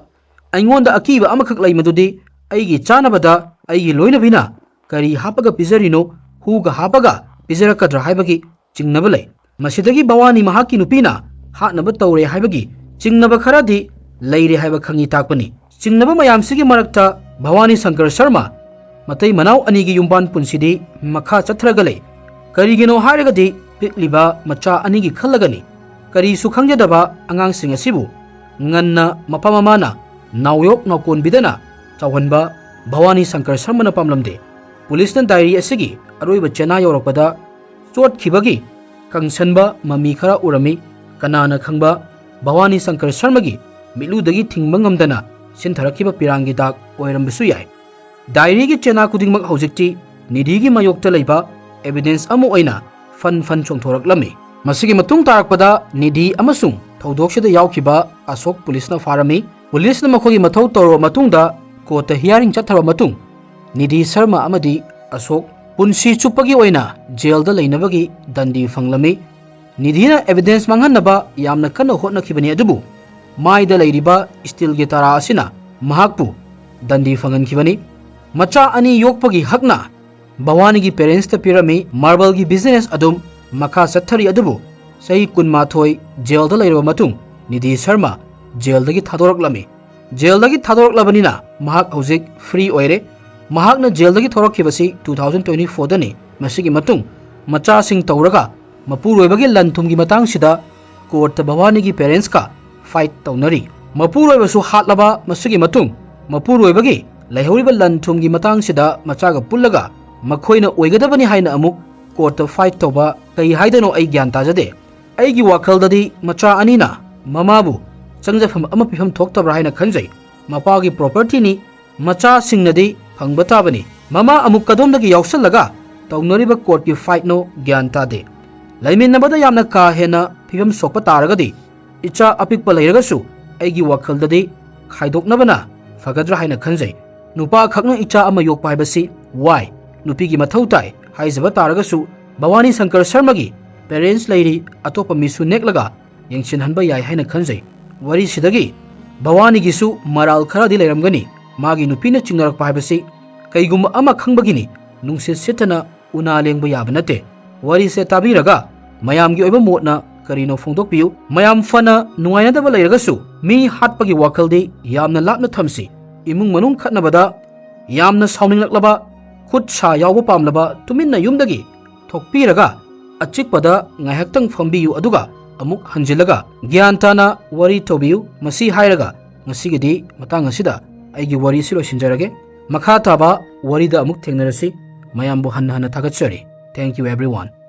ꯑꯩꯉꯣꯟꯗ ꯑꯀꯤꯕ ꯑꯃꯈꯛ ꯂꯩ, ꯃꯗꯨꯗꯤ ꯑꯩꯒꯤ ꯆꯥꯅꯕꯗ ꯑꯩꯒꯤ ꯂꯣꯏꯅꯕꯤꯅ ꯀꯔꯤ ꯍꯥꯞꯄꯒ ꯄꯤꯖꯔꯤꯅꯣ, ꯍꯨꯒ ꯍꯥꯞꯄꯒ ꯄꯤꯖꯔꯛꯀꯗ꯭ꯔꯥ ꯍꯥꯏꯕꯒꯤ ꯆꯤꯡꯅꯕ ꯂꯩ꯫ ꯃꯁꯤꯗꯒꯤ ꯚꯋꯥꯅꯤ ꯃꯍꯥꯛꯀꯤ ꯅꯨꯄꯤꯅ ꯍꯥꯠꯅꯕ ꯇꯧꯔꯦ ꯍꯥꯏꯕꯒꯤ ꯆꯤꯡꯅꯕ ꯈꯔꯗꯤ ꯂꯩꯔꯦ ꯍꯥꯏꯕ ꯈꯪꯉꯤ ꯇꯥꯛꯄꯅꯤ꯫ ꯆꯤꯡꯅꯕ ꯃꯌꯥꯝꯁꯤꯒꯤ ꯃꯔꯛꯇ ꯚꯋꯥꯅꯤ ꯁꯪꯀꯔ ꯁꯔꯃ ꯃꯇꯩ ꯃꯅꯥꯎ ꯑꯅꯤꯒꯤ ꯌꯨꯝꯕꯥꯟ ꯄꯨꯟꯁꯤꯗꯤ ꯃꯈꯥ ꯆꯠꯊꯔꯒ ꯂꯩ꯫ ꯀꯔꯤꯒꯤꯅꯣ ꯍꯥꯏꯔꯒꯗꯤ ꯄꯤꯛꯂꯤꯕ ꯃꯆꯥ ꯑꯅꯤꯒꯤ ꯈꯜꯂꯒꯅꯤ꯫ ꯀꯔꯤꯁꯨ ꯈꯪꯖꯗꯕ ꯑꯉꯥꯡꯁꯤꯡ ꯑꯁꯤꯕꯨ ꯉꯟꯅ ꯃꯄꯥ ꯃꯃꯥꯅ ꯅꯥꯎꯌꯣꯛ ꯅꯥꯎꯀꯣꯟꯕꯤꯗꯅ ꯆꯥꯎꯍꯟꯕ ꯚꯋꯥꯅꯤ ꯁꯪꯀꯔ ꯁꯔꯃꯅ ꯄꯥꯝꯂꯝꯗꯦ꯫ ꯄꯨꯂꯤꯁꯅ ꯗꯥꯏꯔꯤ ꯑꯁꯤꯒꯤ ꯑꯔꯣꯏꯕ ꯆꯦꯅꯥ ꯌꯧꯔꯛꯄꯗ ꯆꯣꯠꯈꯤꯕꯒꯤ ꯀꯪꯁꯟꯕ ꯃꯃꯤ ꯈꯔ ꯎꯔꯝꯃꯤ꯫ ꯀꯅꯥꯅ ꯈꯪꯕ, ꯚꯋꯥꯅꯤ ꯁꯪꯀꯔ ꯁꯔꯃꯒꯤ ꯃꯤꯠꯂꯨꯗꯒꯤ ꯊꯤꯡꯕ ꯉꯝꯗꯅ ꯁꯤꯟꯊꯔꯛꯈꯤꯕ ꯄꯤꯔꯥꯡꯒꯤ ꯗꯥꯛ ꯑꯣꯏꯔꯝꯕꯁꯨ ꯌꯥꯏ꯫ ꯗꯥꯏꯔꯤꯒꯤ ꯆꯦꯅꯥ ꯈꯨꯗꯤꯡꯃꯛ ꯍꯧꯖꯤꯛꯇꯤ ꯅꯤꯙꯤꯒꯤ ꯃꯥꯌꯣꯛꯇ ꯂꯩꯕ ꯑꯦꯚꯤꯗꯦꯟꯁ ꯑꯃ ꯑꯣꯏꯅ ꯐꯟ ꯐꯟ ꯆꯣꯡꯊꯣꯔꯛꯂꯝꯃꯤ꯫ ꯃꯁꯤꯒꯤ ꯃꯇꯨꯡ ꯇꯥꯔꯛꯄꯗ ꯅꯤꯙꯤ ꯑꯃꯁꯨꯡ ꯊꯧꯗꯣꯛꯁꯤꯗ ꯌꯥꯎꯈꯤꯕ ꯑꯁꯣꯛ ꯄꯨꯂꯤꯁꯅ ꯐꯥꯔꯝꯃꯤ꯫ ꯄꯨꯂꯤꯁꯅ ꯃꯈꯣꯏꯒꯤ ꯃꯊꯧ ꯇꯧꯔꯕ ꯃꯇꯨꯡꯗ ꯀꯣꯔꯠꯇ ꯍꯤꯌꯥꯔꯤꯡ ꯆꯠꯊꯔꯕ ꯃꯇꯨꯡ ꯅꯤꯙꯤ ꯁꯔꯃ ꯑꯃꯗꯤ ꯑꯁꯣꯛ ꯄꯨꯟꯁꯤ ꯆꯨꯞꯄꯒꯤ ꯑꯣꯏꯅ ꯖꯦꯜꯗ ꯂꯩꯅꯕꯒꯤ ꯗꯟꯗꯤ ꯐꯪꯂꯝꯃꯤ꯫ ꯅꯤꯙꯤꯅ ꯑꯦꯚꯤꯗꯦꯟꯁ ꯃꯥꯡꯍꯟꯅꯕ ꯌꯥꯝꯅ ꯀꯟꯅ ꯍꯣꯠꯅꯈꯤꯕꯅꯤ, ꯑꯗꯨꯕꯨ ꯃꯥꯏꯗ ꯂꯩꯔꯤꯕ ꯁ꯭ꯇꯤꯜꯒꯤ ꯇꯔꯥ ꯑꯁꯤꯅ ꯃꯍꯥꯛꯄꯨ ꯗꯟꯗꯤ ꯐꯪꯍꯟꯈꯤꯕꯅꯤ꯫ ꯃꯆꯥ ꯑꯅꯤ ꯌꯣꯛꯄꯒꯤ ꯍꯛꯅ ꯚꯋꯥꯅꯤꯒꯤ ꯄꯦꯔꯦꯟꯁꯇ ꯄꯤꯔꯝꯃꯤ꯫ ꯃꯥꯔꯕꯜꯒꯤ ꯕꯤꯖꯤꯅꯦꯁ ꯑꯗꯨꯝ ꯃꯈꯥ ꯆꯠꯊꯔꯤ, ꯑꯗꯨꯕꯨ ꯆꯍꯤ ꯀꯨꯟꯃꯥꯊꯣꯏ ꯖꯦꯜꯗ ꯂꯩꯔꯕ ꯃꯇꯨꯡ ꯅꯤꯙꯤ ꯁꯔꯃ ꯖꯦꯜꯗꯒꯤ ꯊꯥꯗꯣꯔꯛꯂꯝꯃꯤ꯫ ꯖꯦꯜꯗꯒꯤ ꯊꯥꯗꯣꯔꯛꯂꯕꯅꯤꯅ ꯃꯍꯥꯛ ꯍꯧꯖꯤꯛ ꯐ꯭ꯔꯤ ꯑꯣꯏꯔꯦ꯫ ꯃꯍꯥꯛꯅ ꯖꯦꯜꯗꯒꯤ ꯊꯣꯔꯛꯈꯤꯕꯁꯤ ꯇꯨ ꯊꯥꯎꯖꯟ ꯇ꯭ꯋꯦꯟꯇꯤ ꯐꯣꯔꯗꯅꯤ꯫ ꯃꯁꯤꯒꯤ ꯃꯇꯨꯡ ꯃꯆꯥꯁꯤꯡ ꯇꯧꯔꯒ ꯃꯄꯨꯔꯣꯏꯕꯒꯤ ꯂꯟ ꯊꯨꯝꯒꯤ ꯃꯇꯥꯡꯁꯤꯗ ꯀꯣꯔꯠꯇ ꯚꯋꯥꯅꯤꯒꯤ ꯄꯦꯔꯦꯟꯁꯀ ꯐꯥꯏꯠ ꯇꯧꯅꯔꯤ꯫ ꯃꯄꯨꯔꯣꯏꯕꯁꯨ ꯍꯥꯠꯂꯕ ꯃꯁꯤꯒꯤ ꯃꯇꯨꯡ ꯃꯄꯨꯔꯣꯏꯕꯒꯤ ꯂꯩꯍꯧꯔꯤꯕ ꯂꯟ ꯊꯨꯝꯒꯤ ꯃꯇꯥꯡꯁꯤꯗ ꯃꯆꯥꯒ ꯄꯨꯜꯂꯒ ꯃꯈꯣꯏꯅ ꯑꯣꯏꯒꯗꯕꯅꯤ ꯍꯥꯏꯅ ꯑꯃꯨꯛ ꯀꯣꯔꯠꯇ ꯐꯥꯏꯠ ꯇꯧꯕ꯫ ꯀꯩ ꯍꯥꯏꯗꯣꯏꯅꯣ ꯑꯩ ꯒ꯭ꯌꯥꯟ ꯇꯥꯖꯗꯦ꯫ ꯑꯩꯒꯤ ꯋꯥꯈꯜꯗꯗꯤ ꯃꯆꯥ ꯑꯅꯤꯅ ꯃꯃꯥꯕꯨ ꯆꯪꯖꯐꯝ ꯑꯃ ꯄꯤꯐꯝ ꯊꯣꯛꯇꯕ꯭ꯔꯥ ꯍꯥꯏꯅ ꯈꯟꯖꯩ꯫ ꯃꯄꯥꯒꯤ ꯄ꯭ꯔꯣꯄꯔꯇꯤꯅꯤ, ꯃꯆꯥꯁꯤꯡꯅꯗꯤ ꯐꯪꯕ ꯇꯥꯕꯅꯤ꯫ ꯃꯃꯥ ꯑꯃꯨꯛ ꯀꯗꯣꯝꯗꯒꯤ ꯌꯥꯎꯁꯜꯂꯒ ꯇꯧꯅꯔꯤꯕ ꯀꯣꯔꯠꯀꯤ ꯐꯥꯏꯠꯅꯣ ꯒ꯭ꯌꯥꯟ ꯇꯥꯗꯦ꯫ ꯂꯩꯃꯤꯟꯅꯕꯗ ꯌꯥꯝꯅ ꯀꯥ ꯍꯦꯟꯅ ꯐꯤꯕꯝ ꯁꯣꯛꯄ ꯇꯥꯔꯒꯗꯤ ꯏꯆꯥ ꯑꯄꯤꯛꯄ ꯂꯩꯔꯒꯁꯨ ꯑꯩꯒꯤ ꯋꯥꯈꯜꯗꯗꯤ ꯈꯥꯏꯗꯣꯛꯅꯕꯅ ꯐꯒꯗ꯭ꯔꯥ ꯍꯥꯏꯅ ꯈꯟꯖꯩ꯫ ꯅꯨꯄꯥ ꯈꯛꯅ ꯏꯆꯥ ꯑꯃ ꯌꯣꯛꯄ ꯍꯥꯏꯕꯁꯤ ꯋꯥꯏ, ꯅꯨꯄꯤꯒꯤ ꯃꯊꯧ ꯇꯥꯏ ꯍꯥꯏꯖꯕ ꯇꯥꯔꯒꯁꯨ ꯚꯋꯥꯅꯤ ꯁꯪꯀꯔ ꯁꯔꯃꯒꯤ ꯄꯦꯔꯦꯟꯁ ꯂꯩꯔꯤ, ꯑꯇꯣꯞꯄ ꯃꯤꯁꯨ ꯅꯦꯛꯂꯒ ꯌꯦꯡꯁꯤꯟꯍꯟꯕ ꯌꯥꯏ ꯍꯥꯏꯅ ꯈꯟꯖꯩ꯫ ꯋꯥꯔꯤꯁꯤꯗꯒꯤ ꯚꯋꯥꯅꯤꯒꯤꯁꯨ ꯃꯔꯥꯜ ꯈꯔꯗꯤ ꯂꯩꯔꯝꯒꯅꯤ꯫ ꯃꯥꯒꯤ ꯅꯨꯄꯤꯅ ꯆꯤꯡꯅꯔꯛꯄ ꯍꯥꯏꯕꯁꯤ ꯀꯩꯒꯨꯝꯕ ꯑꯃ ꯈꯪꯕꯒꯤꯅꯤ, ꯅꯨꯡꯁꯤꯠ ꯁꯤꯠꯇꯅ ꯎꯅꯥ ꯂꯦꯡꯕ ꯌꯥꯕ ꯅꯠꯇꯦ꯫ ꯋꯥꯔꯤꯁꯦ ꯇꯥꯕꯤꯔꯒ ꯃꯌꯥꯝꯒꯤ ꯑꯣꯏꯕ ꯃꯣꯠꯅ ꯀꯔꯤꯅꯣ ꯐꯣꯡꯗꯣꯛꯄꯤꯌꯨ꯫ ꯃꯌꯥꯝ ꯐꯅ ꯅꯨꯡꯉꯥꯏꯅꯗꯕ ꯂꯩꯔꯒꯁꯨ ꯃꯤ ꯍꯥꯠꯄꯒꯤ ꯋꯥꯈꯜꯗꯤ ꯌꯥꯝꯅ ꯂꯥꯞꯅ ꯊꯝꯁꯤ꯫ ꯏꯃꯨꯡ ꯃꯅꯨꯡ ꯈꯠꯅꯕꯗ ꯌꯥꯝꯅ ꯁꯥꯎꯅꯤꯡꯂꯛꯂꯕ, ꯈꯨꯠ ꯁꯥ ꯌꯥꯎꯕ ꯄꯥꯝꯂꯕ ꯇꯨꯃꯤꯟꯅ ꯌꯨꯝꯗꯒꯤ ꯊꯣꯛꯄꯤꯔꯒ ꯑꯆꯤꯛꯄꯗ ꯉꯥꯏꯍꯥꯛꯇꯪ ꯐꯝꯕꯤꯌꯨ, ꯑꯗꯨꯒ ꯑꯃꯨꯛ ꯍꯟꯖꯤꯜꯂꯒ ꯒ꯭ꯌꯥꯟ ꯇꯥꯅ ꯋꯥꯔꯤ ꯇꯧꯕꯤꯌꯨ꯫ ꯃꯁꯤ ꯍꯥꯏꯔꯒ ꯉꯁꯤꯒꯤꯗꯤ ꯃꯇꯥꯡ ꯑꯁꯤꯗ ꯑꯩꯒꯤ ꯋꯥꯔꯤ ꯑꯁꯤ ꯂꯣꯏꯁꯤꯟꯖꯔꯒꯦ꯫ ꯃꯈꯥ ꯇꯥꯕ ꯋꯥꯔꯤꯗ ꯑꯃꯨꯛ ꯊꯦꯡꯅꯔꯁꯤ꯫ ꯃꯌꯥꯝꯕꯨ ꯍꯟꯅ ꯍꯟꯅ ꯊꯥꯒꯠꯆꯔꯤ꯫ Thank you everyone.